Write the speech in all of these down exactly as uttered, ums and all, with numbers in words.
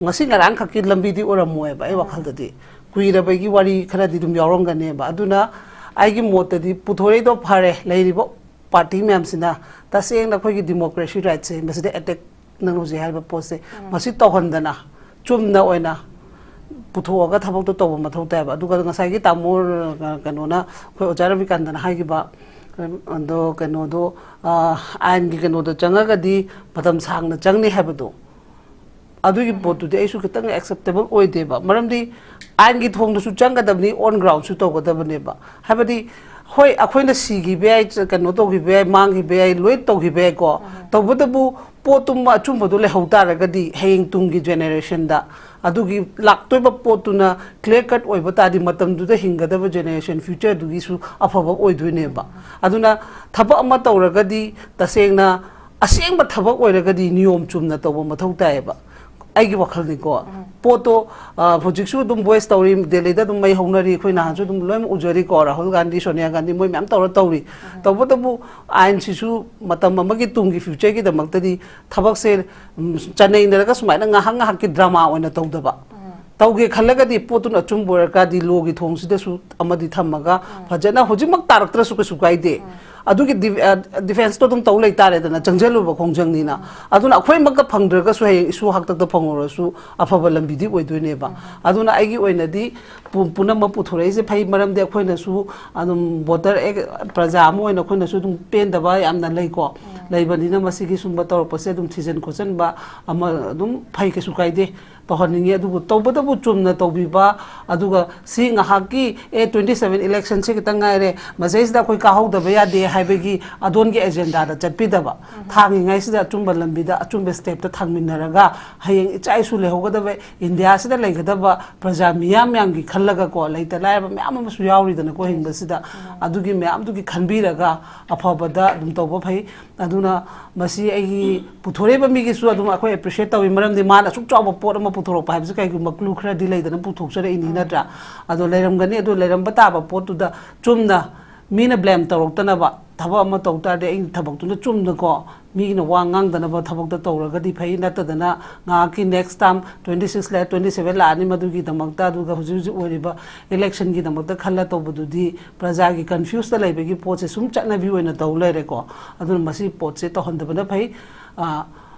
ꯉꯁꯤ ꯉꯔꯥꯡ ꯈꯛꯀꯤ ꯂꯝꯕꯤꯗꯤ ꯑꯣꯏꯔꯝꯃꯣꯏꯕ꯫ ꯑꯩ ꯋꯥꯈꯜꯗꯗꯤ ꯀꯨꯏꯔꯕꯒꯤ ꯋꯥꯔꯤ ꯈꯔꯗꯤ ꯑꯗꯨꯝ ꯌꯥꯎꯔꯝꯒꯅꯦꯕ꯫ ꯑꯗꯨꯅ ꯑꯩꯒꯤ ꯃꯣꯠꯇꯗꯤ ꯄꯨꯊꯣꯔꯛꯏꯗꯣ ꯐꯔꯦ, ꯂꯩꯔꯤꯕ ꯄꯥꯔꯇꯤ ꯃꯌꯥꯝꯁꯤꯅ ꯇꯁꯦꯡꯅ ꯑꯩꯈꯣꯏꯒꯤ democracy rightꯁꯦ ꯃꯁꯤꯗ attack, ꯅꯪꯅ ꯍꯧꯖꯤꯛ ꯍꯥꯏꯔꯤꯕ ꯄꯣꯠꯁꯦ, ꯃꯁꯤ ꯇꯧꯍꯟꯗꯅ ꯆꯨꯝꯅ ꯑꯣꯏꯅ ꯄꯨꯊꯣꯛꯑꯒ ꯊꯕꯛꯇꯣ ꯇꯧꯕ ꯃꯊꯧ ꯇꯥꯏꯕ꯫ ꯑꯗꯨꯒ ꯉꯁꯥꯏꯒꯤ ꯇꯥꯃꯣ, ꯑ, ꯀꯩꯅꯣꯅ, ꯑꯩꯈꯣꯏ ꯑꯣꯖꯥ ꯔꯕꯤꯀꯥꯟꯇꯅ ꯍꯥꯏꯈꯤꯕ, ꯑꯗꯣ ꯀꯩꯅꯣꯗꯣ, ꯑ, ꯑꯥꯏꯟꯒꯤ ꯀꯩꯅꯣꯗꯣ ꯆꯪꯉꯒꯗꯤ ꯃꯇꯝ ꯁꯥꯡꯅ ꯆꯪꯅꯤ ꯍꯥꯏꯕꯗꯣ, ꯑꯗꯨꯒꯤ ꯄꯣꯠꯇꯨꯗꯤ ꯑꯩꯁꯨ ꯈꯤꯇꯪ acceptable ꯑꯣꯏꯗꯦꯕ꯫ ꯃꯔꯝꯗꯤ ꯑꯥꯏꯟꯒꯤ ꯊꯣꯡꯗꯁꯨ ꯆꯪꯒꯗꯕꯅꯤ, on groundꯁꯨ ꯇꯧꯒꯗꯕꯅꯦꯕ꯫ ꯍꯥꯏꯕꯗꯤ, ꯍꯣꯏ, ꯑꯩꯈꯣꯏꯅ ꯁꯤꯈꯤꯕ ꯌꯥꯏ, ꯆ-, ꯀꯩꯅꯣ ꯇꯧꯈꯤꯕ ꯌꯥꯏ, ꯃꯥꯡꯈꯤꯕ ꯌꯥꯏ, ꯂꯣꯏ ꯇꯧꯈꯤꯕ ꯌꯥꯏꯀꯣ꯫ ꯇꯧꯕꯇꯕꯨ ꯄꯣꯠꯇꯨꯃ ꯑꯆꯨꯝꯕꯗꯣ ꯂꯩꯍꯧ ꯇꯥꯔꯒꯗꯤ ꯍꯌꯦꯡ ꯇꯨꯡꯒꯤ generationꯗ, ꯑꯗꯨꯒꯤ ꯂꯥꯛꯇꯣꯏꯕ ꯄꯣꯠꯇꯨꯅ clear cut ꯑꯣꯏꯕ ꯇꯥꯔꯗꯤ ꯃꯇꯝꯗꯨꯗ ꯍꯤꯡꯒꯗꯕ generation futureꯗꯨꯒꯤꯁꯨ ꯑꯐꯕ ꯑꯣꯏꯗꯣꯏꯅꯦꯕ꯫ ꯑꯗꯨꯅ ꯊꯕꯛ ꯑꯃ ꯇꯧꯔꯒꯗꯤ ꯇꯁꯦꯡꯅ ꯑꯁꯦꯡꯕ ꯊꯕꯛ ꯑꯣꯏꯔꯒꯗꯤ ꯅꯤꯌꯣꯝ ꯆꯨꯝꯅ ꯇꯧꯕ ꯃꯊꯧ ꯇꯥꯏꯌꯦꯕ꯫ ꯑꯩꯒꯤ ꯋꯥꯈꯜꯅꯤꯀꯣ꯫ ꯄꯣꯠꯇꯣ, ꯑ, ꯍꯧꯖꯤꯛꯁꯨ ꯑꯗꯨꯝ voice ꯇꯧꯔꯤ, ꯗꯦꯜꯂꯤꯗ ꯑꯗꯨꯝ ꯃꯩ ꯍꯧꯅꯔꯤ, ꯑꯩꯈꯣꯏ ꯅꯍꯥꯟꯁꯨ ꯑꯗꯨꯝ ꯂꯣꯏꯅꯃꯛ ꯎꯖꯔꯤꯀꯣ, ꯔꯥꯍꯨꯜ ꯒꯥꯟꯙꯤ, ꯁꯣꯅꯤꯌꯥ ꯒꯥꯟꯙꯤ, ꯃꯣꯏ ꯃꯌꯥꯝ ꯇꯧꯔ ꯇꯧꯔꯤ꯫ ꯇꯧꯕꯇꯕꯨ ꯑꯥꯏꯟꯁꯤꯁꯨ ꯃꯇꯝ ꯑꯃꯒꯤ ꯇꯨꯡꯒꯤ futureꯒꯤꯗꯃꯛꯇꯗꯤ ꯊꯕꯛꯁꯦ, ꯎꯝ, ꯆꯅꯩꯅꯔꯒ ꯁꯨꯃꯥꯏꯅ ꯉꯥꯏꯍꯥꯛ ꯉꯥꯏꯍꯥꯛꯀꯤ drama ꯑꯣꯏꯅ ꯇꯧꯗꯕ꯫ ꯇꯧꯒꯦ ꯈꯜꯂꯒꯗꯤ ꯄꯣꯠꯇꯨꯅ ꯑꯆꯨꯝꯕ ꯑꯣꯏꯔꯒꯗꯤ lawꯒꯤ ꯊꯣꯡꯁꯤꯗꯁꯨ ꯑꯃꯗꯤ ꯊꯝꯃꯒ ꯐꯖꯅ ꯍꯧꯖꯤꯛꯃꯛ ꯇꯥꯔꯛꯇ꯭ꯔꯁꯨ ꯀꯩꯁꯨ ꯀꯥꯏꯗꯦ꯫ ꯑꯗꯨꯒꯤ ꯗꯤ-, ꯑ, defenceꯇꯣ ꯑꯗꯨꯝ ꯇꯧ ꯂꯩꯇꯥꯔꯦꯗꯅ, ꯆꯪꯁꯤꯜꯂꯨꯕ ꯈꯣꯡꯖꯪꯅꯤꯅ꯫ ꯑꯗꯨꯅ ꯑꯩꯈꯣꯏꯃꯛꯇ ꯐꯪꯗ꯭ꯔꯒꯁꯨ ꯍꯌꯦꯡ issue ꯍꯥꯛꯇꯛꯇ ꯐꯪꯉꯨꯔꯁꯨ ꯑꯐꯕ ꯂꯝꯕꯤꯗꯤ ꯑꯣꯏꯗꯣꯏꯅꯦꯕ꯫ ꯑꯗꯨꯅ ꯑꯩꯒꯤ ꯑꯣꯏꯅꯗꯤ ꯄꯨ-, ꯄꯨꯝꯅꯃꯛ ꯄꯨꯊꯣꯔꯛꯏꯁꯦ ꯐꯩ, ꯃꯔꯝꯗꯤ ꯑꯩꯈꯣꯏꯅꯁꯨ ꯑꯗꯨꯝ voter, ꯑꯦ, ꯄ꯭ꯔꯖꯥ ꯑꯃ ꯑꯣꯏꯅ ꯑꯩꯈꯣꯏꯅꯁꯨ ꯑꯗꯨꯝ ꯄꯦꯟꯗꯕ ꯌꯥꯝꯅ ꯂꯩꯀꯣ꯫ ꯂꯩꯕꯅꯤꯅ ꯃꯁꯤꯒꯤ ꯁꯨꯝꯕ ꯇꯧꯔꯛꯄꯁꯦ ꯑꯗꯨꯝ ꯊꯤꯖꯤꯟ ꯈꯣꯠꯆꯤꯟꯕ ꯑꯃ ꯑꯗꯨꯝ ꯐꯩ, ꯀꯩꯁꯨ ꯀꯥꯏꯗꯦ꯫ ꯇꯧꯍꯟꯅꯤꯡꯉꯤ꯫ ꯑꯗꯨꯕꯨ ꯇꯧꯕꯇꯕꯨ ꯆꯨꯝꯅ ꯇꯧꯕꯤꯕ, ꯑꯗꯨꯒ ꯁꯤ ꯉꯥꯏꯍꯥꯛꯀꯤ, ꯑꯦ, twenty seven electionꯁꯦ ꯈꯤꯇꯪ ꯉꯥꯏꯔꯦ, ꯃꯁꯤꯗꯩꯁꯤꯗ ꯑꯩꯈꯣꯏ ꯀꯥꯍꯧꯗꯕ ꯌꯥꯗꯦ ꯍꯥꯏꯕꯒꯤ ꯑꯗꯣꯟꯒꯤ agendaꯗ ꯆꯠꯄꯤꯗꯕ, ꯊꯥꯡꯉꯤꯉꯩꯁꯤꯗ ꯑꯆꯨꯝꯕ ꯂꯝꯕꯤꯗ, ꯑꯆꯨꯝꯕ stepꯇ ꯊꯥꯡꯃꯤꯟꯅꯔꯒ ꯍꯌꯦꯡ ꯏꯆꯥ ꯏꯁꯨ ꯂꯩꯍꯧꯒꯗꯕ, ꯏꯟꯗꯤꯌꯥꯁꯤꯗ ꯂꯩꯒꯗꯕ ꯄ꯭ꯔꯖꯥ ꯃꯤꯌꯥꯝ ꯃꯌꯥꯝꯒꯤ ꯈꯜꯂꯒꯀꯣ, ꯂꯩꯇ ꯂꯥꯏꯔꯕ ꯃꯌꯥꯝ ꯑꯃꯁꯨ ꯌꯥꯎꯔꯤꯗꯅꯀꯣ ꯍꯤꯡꯕꯁꯤꯗ, ꯑꯗꯨꯒꯤ ꯃꯌꯥꯝꯗꯨꯒꯤ ꯈꯟꯕꯤꯔꯒ ꯑꯐꯕꯗ ꯑꯗꯨꯝ ꯇꯧꯕ ꯐꯩ꯫ ꯑꯗꯨꯅ ꯃꯁꯤ ꯑꯩꯒꯤ ꯄꯨꯊꯣꯔꯛꯏꯕ ꯃꯤꯒꯤꯁꯨ ꯑꯗꯨꯝ ꯑꯩꯈꯣꯏ appreciate ꯇꯧꯏ, ꯃꯔꯝꯗꯤ ꯃꯥꯅ ꯑꯁꯨꯛ ꯆꯥꯎꯕ ꯄꯣꯠ ꯑꯃ ꯄꯨꯊꯣꯔꯛꯄ ꯍꯥꯏꯕꯁꯤ ꯀꯩꯒꯨꯝꯕ clue ꯈꯔꯗꯤ ꯂꯩꯗꯅ ꯄꯨꯊꯣꯛꯆꯔꯛꯏꯅꯤ, ꯅꯠꯇ꯭ꯔꯥ? ꯑꯗꯣ ꯂꯩꯔꯝꯒꯅꯤ, ꯑꯗꯣ ꯂꯩꯔꯝꯕ ꯇꯥꯕ ꯄꯣꯠꯇꯨꯗ ꯆꯨꯝꯅ ꯃꯤꯅ blame ꯇꯧꯔꯛꯇꯅꯕ ꯊꯕꯛ ꯑꯃ ꯇꯧ ꯇꯥꯔꯗꯤ ꯑꯩꯒꯤ ꯊꯕꯛꯇꯨꯅ ꯆꯨꯝꯅꯀꯣ ꯃꯤꯒꯤꯅ ꯋꯥ ꯉꯥꯡꯗꯅꯕ ꯊꯕꯛꯇ ꯇꯧꯔꯒꯗꯤ ꯐꯩ, ꯅꯠꯇꯗꯅ ꯉꯥꯏꯍꯥꯛꯀꯤ next term twenty six ꯂꯥꯛꯑꯦ, twenty seven ꯂꯥꯛꯑꯅꯤ, ꯃꯗꯨꯒꯤꯗꯃꯛꯇ, ꯑꯗꯨꯒ ꯍꯧꯖꯤꯛ ꯍꯧꯖꯤꯛ ꯑꯣꯏꯔꯤꯕ election ꯒꯤꯗꯃꯛꯇ ꯈꯜꯂ ꯇꯧꯕꯗꯨꯗꯤ ꯄ꯭ꯔꯖꯥꯒꯤ confuse ꯇ ꯂꯩꯕꯒꯤ ꯄꯣꯠꯁꯦ ꯁꯨꯝ ꯆꯠꯅꯕꯤ ꯑꯣꯏꯅ ꯇꯧ ꯂꯩꯔꯦꯀꯣ꯫ ꯑꯗꯨꯅ ꯃꯁꯤ ꯄꯣꯠꯁꯦ ꯇꯧꯍꯟꯗꯕꯅ ꯐꯩ꯫ ꯑ,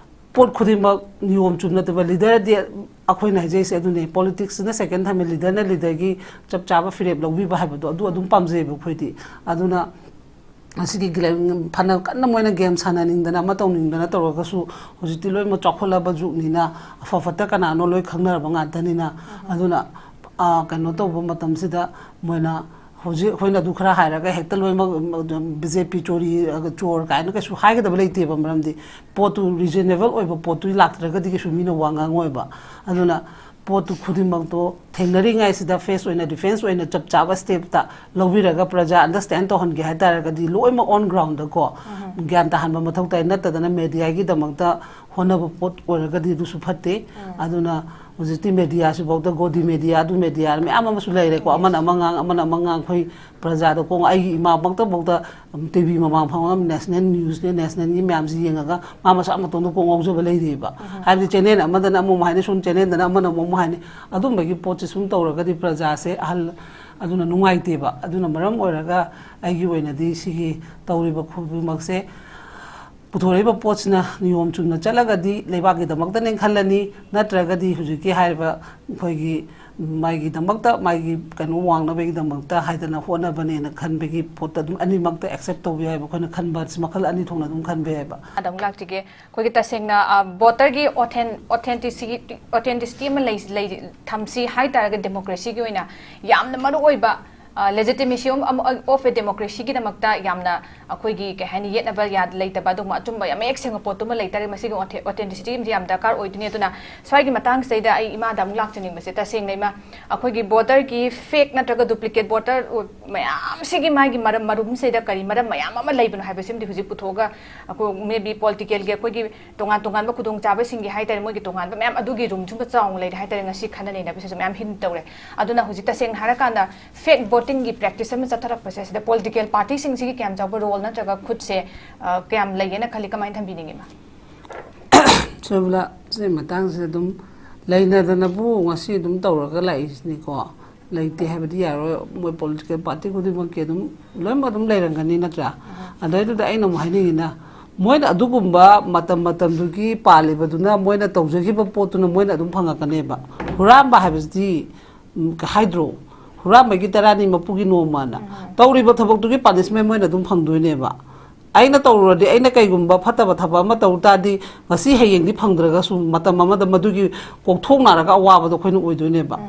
ꯄꯣꯠ ꯈꯨꯗꯤꯡꯃꯛ ꯅꯤꯌꯣꯝ ꯆꯨꯝꯅ ꯇꯧꯕ leader ꯗꯤ ꯑꯩꯈꯣꯏꯅ ꯍꯥꯏꯖꯩꯁꯦ ꯑꯗꯨꯅꯦ, politics ꯅ second ꯊꯝꯃꯦ, leader ꯅ leader ꯒꯤ ꯆꯞ ꯆꯥꯕ ꯐꯤꯔꯦꯞ ꯂꯧꯕꯤꯕ ꯍꯥꯏꯕꯗꯣ ꯑꯗꯨ ꯑꯗꯨꯝ ꯄꯥꯝꯖꯩꯌꯦꯕ ꯑꯩꯈꯣꯏꯗꯤ꯫ ꯑꯗꯨꯅ ꯉꯁꯤꯗꯤ ꯒ꯭ꯂꯦ-, ꯐꯅ ꯀꯟꯅ ꯃꯣꯏꯅ game ꯁꯥꯟꯅꯅꯤꯡꯗꯅ ꯑꯃ ꯇꯧꯅꯤꯡꯗꯅ ꯇꯧꯔꯒꯁꯨ, ꯍꯧꯖꯤꯛꯇꯤ ꯂꯣꯏꯅꯃꯛ ꯆꯥꯎꯈꯠꯂꯕ ꯖꯨꯒꯅꯤꯅ ꯑꯐ ꯐꯠꯇ ꯀꯅꯥꯅꯣ ꯂꯣꯏ ꯈꯪꯅꯔꯕ ꯉꯥꯛꯇꯅꯤꯅ꯫ ꯑꯗꯨꯅ, ꯑ, ꯀꯩꯅꯣ ꯇꯧꯕ ꯃꯇꯝꯁꯤꯗ ꯃꯣꯏꯅ ꯍꯧꯖꯤꯛ ꯑꯩꯈꯣꯏꯅ ꯑꯗꯨ ꯈꯔ ꯍꯥꯏꯔꯒ ꯍꯦꯛꯇ ꯂꯣꯏꯅꯃꯛ ꯕꯤ ꯖꯦ ꯄꯤ ꯆꯣꯔꯤ, ꯆꯣꯔ ꯀꯥꯏꯅ ꯀꯩꯁꯨ ꯍꯥꯏꯒꯗꯕ ꯂꯩꯇꯦꯕ꯫ ꯃꯔꯝꯗꯤ ꯄꯣꯠꯇꯨ reasonable ꯑꯣꯏꯕ ꯄꯣꯠꯇꯨ ꯂꯥꯛꯇ꯭ꯔꯒꯗꯤ ꯀꯩꯁꯨ ꯃꯤꯅ ꯋꯥ ꯉꯥꯡꯉꯣꯏꯕ꯫ ꯑꯗꯨꯅ ꯄꯣꯠꯇꯨ ꯈꯨꯗꯤꯡꯃꯛꯇꯣ ꯊꯦꯡꯅꯔꯤꯉꯩꯁꯤꯗ face ꯑꯣꯏꯅ, defense ꯑꯣꯏꯅ ꯆꯞ ꯆꯥꯕ step ꯇ ꯂꯧꯕꯤꯔꯒ ꯄ꯭ꯔꯖꯥ understand ꯇꯧꯍꯟꯒꯦ ꯍꯥꯏ ꯇꯥꯔꯒꯗꯤ ꯂꯣꯏꯅꯃꯛ on ground ꯗꯀꯣ ꯒ꯭ꯌꯥꯟ ꯇꯥꯍꯟꯕ ꯃꯊꯧ ꯇꯥꯏ꯫ ꯅꯠꯇꯗꯅ media ꯒꯤꯗꯃꯛꯇ ꯍꯣꯠꯅꯕ ꯄꯣꯠ ꯑꯣꯏꯔꯒꯗꯤ ꯑꯗꯨꯁꯨ ꯐꯠꯇꯦ꯫ ꯑꯗꯨꯅ ꯍꯧꯖꯤꯛꯇꯤ media ꯁꯤꯐꯥꯎꯗ ꯒꯣꯗꯤ media, ꯑꯗꯨ media ꯃꯌꯥꯝ ꯑꯃꯁꯨ ꯂꯩꯔꯦꯀꯣ꯫ ꯑꯃꯅ ꯑꯃ ꯉꯥꯡ, ꯑꯃꯅ ꯑꯃ ꯉꯥꯡ, ꯑꯩꯈꯣꯏ ꯄ꯭ꯔꯖꯥꯗ ꯀꯣꯡ, ꯑꯩꯒꯤ ꯏꯃꯥꯃꯛꯇꯐꯥꯎꯗ ꯇꯤ ꯚꯤ ꯃꯃꯥꯡ ꯐꯝꯃꯒ national news ꯅꯦ, national ꯒꯤ ꯃꯌꯥꯝꯁꯤ ꯌꯦꯡꯉꯒ ꯃꯥ ꯃꯁꯥ ꯃꯇꯣꯝꯗ ꯀꯣꯛ ꯉꯥꯎꯖꯕ ꯂꯩꯔꯤꯕ꯫ ꯍꯥꯏꯕꯗꯤ channel ꯑꯃꯗꯅ ꯑꯃꯃꯨꯛ ꯍꯥꯏꯅꯤ, ꯁꯣꯝ channel ꯗꯅ ꯑꯃꯅ ꯑꯃꯨꯛ ꯍꯥꯏꯅꯤ꯫ ꯑꯗꯨꯝꯕꯒꯤ ꯄꯣꯠꯁꯦ ꯁꯨꯝ ꯇꯧꯔꯒꯗꯤ ꯄ꯭ꯔꯖꯥꯁꯦ ꯑꯍꯜ, ꯑꯗꯨꯅ ꯅꯨꯡꯉꯥꯏꯇꯦꯕ꯫ ꯑꯗꯨꯅ ꯃꯔꯝ ꯑꯣꯏꯔꯒ ꯑꯩꯒꯤ ꯑꯣꯏꯅꯗꯤ ꯁꯤꯒꯤ ꯇꯧꯔꯤꯕ ꯈꯨꯗꯤꯡꯃꯛꯁꯦ, ꯄꯨꯊꯣꯔꯛꯏꯕ ꯄꯣꯠꯁꯤꯅ ꯅꯤꯌꯣꯝ ꯆꯨꯝꯅ ꯆꯠꯂꯒꯗꯤ ꯂꯩꯕꯥꯛꯀꯤꯗꯃꯛꯇꯅꯦ ꯈꯜꯂꯅꯤ, ꯅꯠꯇ꯭ꯔꯒꯗꯤ ꯍꯧꯖꯤꯛꯀꯤ ꯍꯥꯏꯔꯤꯕ ꯑꯩꯈꯣꯏꯒꯤ ꯃꯥꯒꯤꯗꯃꯛꯇ, ꯃꯥꯒꯤ ꯀꯩꯅꯣ ꯋꯥꯡꯅꯕꯒꯤꯗꯃꯛꯇ ꯍꯥꯏꯗꯅ ꯍꯣꯠꯅꯕꯅꯦꯅ ꯈꯟꯕꯒꯤ ꯄꯣꯠꯇ ꯑꯗꯨꯝ ꯑꯅꯤꯃꯛꯇ accept ꯇꯧꯕ ꯌꯥꯏꯕ꯫ ꯑꯩꯈꯣꯏꯅ ꯈꯟꯕ ꯃꯈꯜ ꯑꯅꯤ ꯊꯣꯛꯅ ꯑꯗꯨꯝ ꯈꯟꯕ ꯌꯥꯏꯕ꯫ ꯑꯗ ꯑꯃꯨꯛ ꯂꯥꯛꯆꯒꯦ꯫ ꯑꯩꯈꯣꯏꯒꯤ ꯇꯁꯦꯡꯅ, ꯑ, voter ꯒꯤ authen-, authenticity, authenticity ꯑꯃ ꯂꯩ, ꯂꯩ, ꯊꯝꯁꯤ ꯍꯥꯏ ꯇꯥꯔꯒꯗꯤ democracy ꯒꯤ ꯑꯣꯏꯅ ꯌꯥꯝꯅ ꯃꯔꯨ ꯑꯣꯏꯕ, ꯑ, legitimacy of, of a democracy ꯒꯤꯗꯃꯛꯇ ꯌꯥꯝꯅ ꯑꯩꯈꯣꯏꯒꯤ, ꯀꯩ ꯍꯥꯏꯅꯤ, ꯌꯦꯠꯅꯕ ꯌꯥ-, ꯂꯩꯇꯕ ꯑꯗꯨꯒꯨꯝꯕ ꯑꯆꯨꯝꯕ ꯌꯥꯝ ꯃꯌꯦꯛ ꯁꯦꯡꯕ ꯄꯣꯠꯇꯨꯃ ꯂꯩꯇꯥꯔꯦ, ꯃꯁꯤꯒꯤ ꯑꯣꯊꯦ-, authenticity ꯑꯃꯗꯤ ꯌꯥꯝ ꯗꯔꯀꯥꯔ ꯑꯣꯏꯗꯣꯏꯅꯤ꯫ ꯑꯗꯨꯅ ꯁ꯭ꯋꯥꯏꯒꯤ ꯃꯇꯥꯡꯁꯤꯗꯩꯗ ꯑꯩ ꯏꯃꯥꯗ ꯑꯃꯨꯛ ꯂꯥꯛꯆꯅꯤꯡꯕꯁꯦ, ꯇꯁꯦꯡꯅ ꯏꯃꯥ, ꯑꯩꯈꯣꯏꯒꯤ voter ꯒꯤ fake ꯅꯠꯇ꯭ꯔꯒ duplicate voter ꯃꯌꯥꯝꯁꯤꯒꯤ ꯃꯥꯒꯤ ꯃꯔꯝ, ꯃꯔꯨꯝꯁꯤꯗ ꯀꯔꯤ ꯃꯔꯝ ꯃꯌꯥꯝ ꯑꯃ ꯂꯩꯕꯅꯣ ꯍꯥꯏꯕꯁꯤꯃꯗꯤ ꯍꯧꯖꯤꯛ ꯄꯨꯊꯣꯛꯑꯒ ꯑꯩꯈꯣꯏ maybe political ꯒꯤ ꯑꯩꯈꯣꯏꯒꯤ ꯇꯣꯉꯥꯟ ꯇꯣꯉꯥꯟꯕ ꯈꯨꯗꯣꯡꯆꯥꯕꯁꯤꯡꯒꯤ ꯍꯥꯏ ꯇꯥꯔꯦ, ꯃꯣꯏꯒꯤ ꯇꯣꯉꯥꯟꯕ ꯃꯌꯥꯝ ꯑꯗꯨꯒꯤ room ꯁꯨꯝꯕ ꯆꯥꯎꯅ ꯂꯩꯔꯦ ꯍꯥꯏ ꯇꯥꯔꯦ, ꯉꯁꯤ ꯈꯟꯅ ꯅꯩꯅꯕꯁꯤꯁꯨ ꯃꯌꯥꯝ ꯍꯤꯟ ꯇꯧꯔꯦ꯫ ꯑꯗꯨꯅ ꯍꯧꯖꯤꯛ ꯇꯁꯦꯡꯅ ꯍꯥꯏꯔꯀꯥꯟꯗ fake voter ꯚꯣꯇꯤꯡꯒꯤ ꯄ꯭ꯔꯦꯛꯇꯤꯁ ꯑꯃ ꯆꯠꯊꯔꯛꯄꯁꯦ, ꯁꯤꯗ ꯄꯣꯂꯤꯇꯤꯀꯦꯜ ꯄꯥꯔꯇꯤꯁꯤꯡꯁꯤꯒꯤ ꯀꯌꯥꯝ ꯆꯥꯎꯕ ꯔꯣꯜ ꯅꯠꯇ꯭ꯔꯒ ꯈꯨꯠꯁꯦ, ꯑ, ꯀꯌꯥꯝ ꯂꯩꯒꯦꯅ ꯈꯜꯂꯤ? ꯀꯃꯥꯏꯅ ꯊꯝꯕꯤꯅꯤꯡꯉꯤ, ꯃꯥ? ꯁꯣꯏꯕꯨꯂꯥ, ꯁꯤꯒꯤ ꯃꯇꯥꯡꯁꯤꯗ ꯑꯗꯨꯝ ꯂꯩꯅꯗꯅꯕꯨ ꯉꯁꯤ ꯑꯗꯨꯝ ꯇꯧꯔꯒ ꯂꯥꯛꯏꯁꯤꯅꯤꯀꯣ꯫ ꯂꯩꯇꯦ ꯍꯥꯏꯕꯗꯤ ꯌꯥꯔꯣꯏ, ꯃꯣꯏ ꯄꯣꯂꯤꯇꯤꯀꯦꯜ ꯄꯥꯔꯇꯤ ꯈꯨꯗꯤꯡꯃꯛꯀꯤ ꯑꯗꯨꯝ ꯂꯣꯏꯅꯃꯛ ꯑꯗꯨꯝ ꯂꯩꯔꯝꯒꯅꯤ, ꯅꯠꯇ꯭ꯔꯥ? ꯑꯗꯩꯗꯨꯗ ꯑꯩꯅ ꯑꯃꯨꯛ ꯍꯥꯏꯅꯤꯡꯉꯤꯅ, ꯃꯣꯏꯅ ꯑꯗꯨꯒꯨꯝꯕ ꯃꯇꯝ ꯃꯇꯝꯗꯨꯒꯤ ꯄꯥꯜꯂꯤꯕꯗꯨꯅ ꯃꯣꯏꯅ ꯇꯧꯖꯈꯤꯕ ꯄꯣꯠꯇꯨꯅ ꯃꯣꯏꯅ ꯑꯗꯨꯝ ꯐꯪꯉꯛꯀꯅꯦꯕ꯫ ꯍꯨꯔꯥꯟꯕ ꯍꯥꯏꯕꯁꯤꯗꯤ, ꯎꯝ, ꯍꯥꯏꯗ꯭ꯔꯣ? ꯍꯨꯔꯥꯟꯕꯒꯤ ꯇꯔꯥꯅꯤ ꯃꯄꯨꯒꯤ ꯅꯣꯡꯃꯅ꯫ ꯇꯧꯔꯤꯕ ꯊꯕꯛꯇꯨꯒꯤ ꯄꯥꯅꯤꯁꯃꯦꯟ ꯃꯣꯏꯅ ꯑꯗꯨꯝ ꯐꯪꯗꯣꯏꯅꯦꯕ꯫ ꯑꯩꯅ ꯇꯧꯔꯨꯔꯗꯤ, ꯑꯩꯅ ꯀꯩꯒꯨꯝꯕ ꯐꯠꯇꯕ ꯊꯕꯛ ꯑꯃ ꯇꯧ ꯇꯥꯔꯗꯤ, ꯉꯁꯤ ꯍꯌꯦꯡꯗꯤ ꯐꯪꯗ꯭ꯔꯒꯁꯨ ꯃꯇꯝ ꯑꯃꯗ ꯃꯗꯨꯒꯤ ꯀꯣꯛꯊꯣꯛꯅꯔꯒ ꯑꯋꯥꯕꯗꯣ ꯑꯩꯈꯣꯏꯅ ꯑꯣꯏꯗꯣꯏꯅꯦꯕ꯫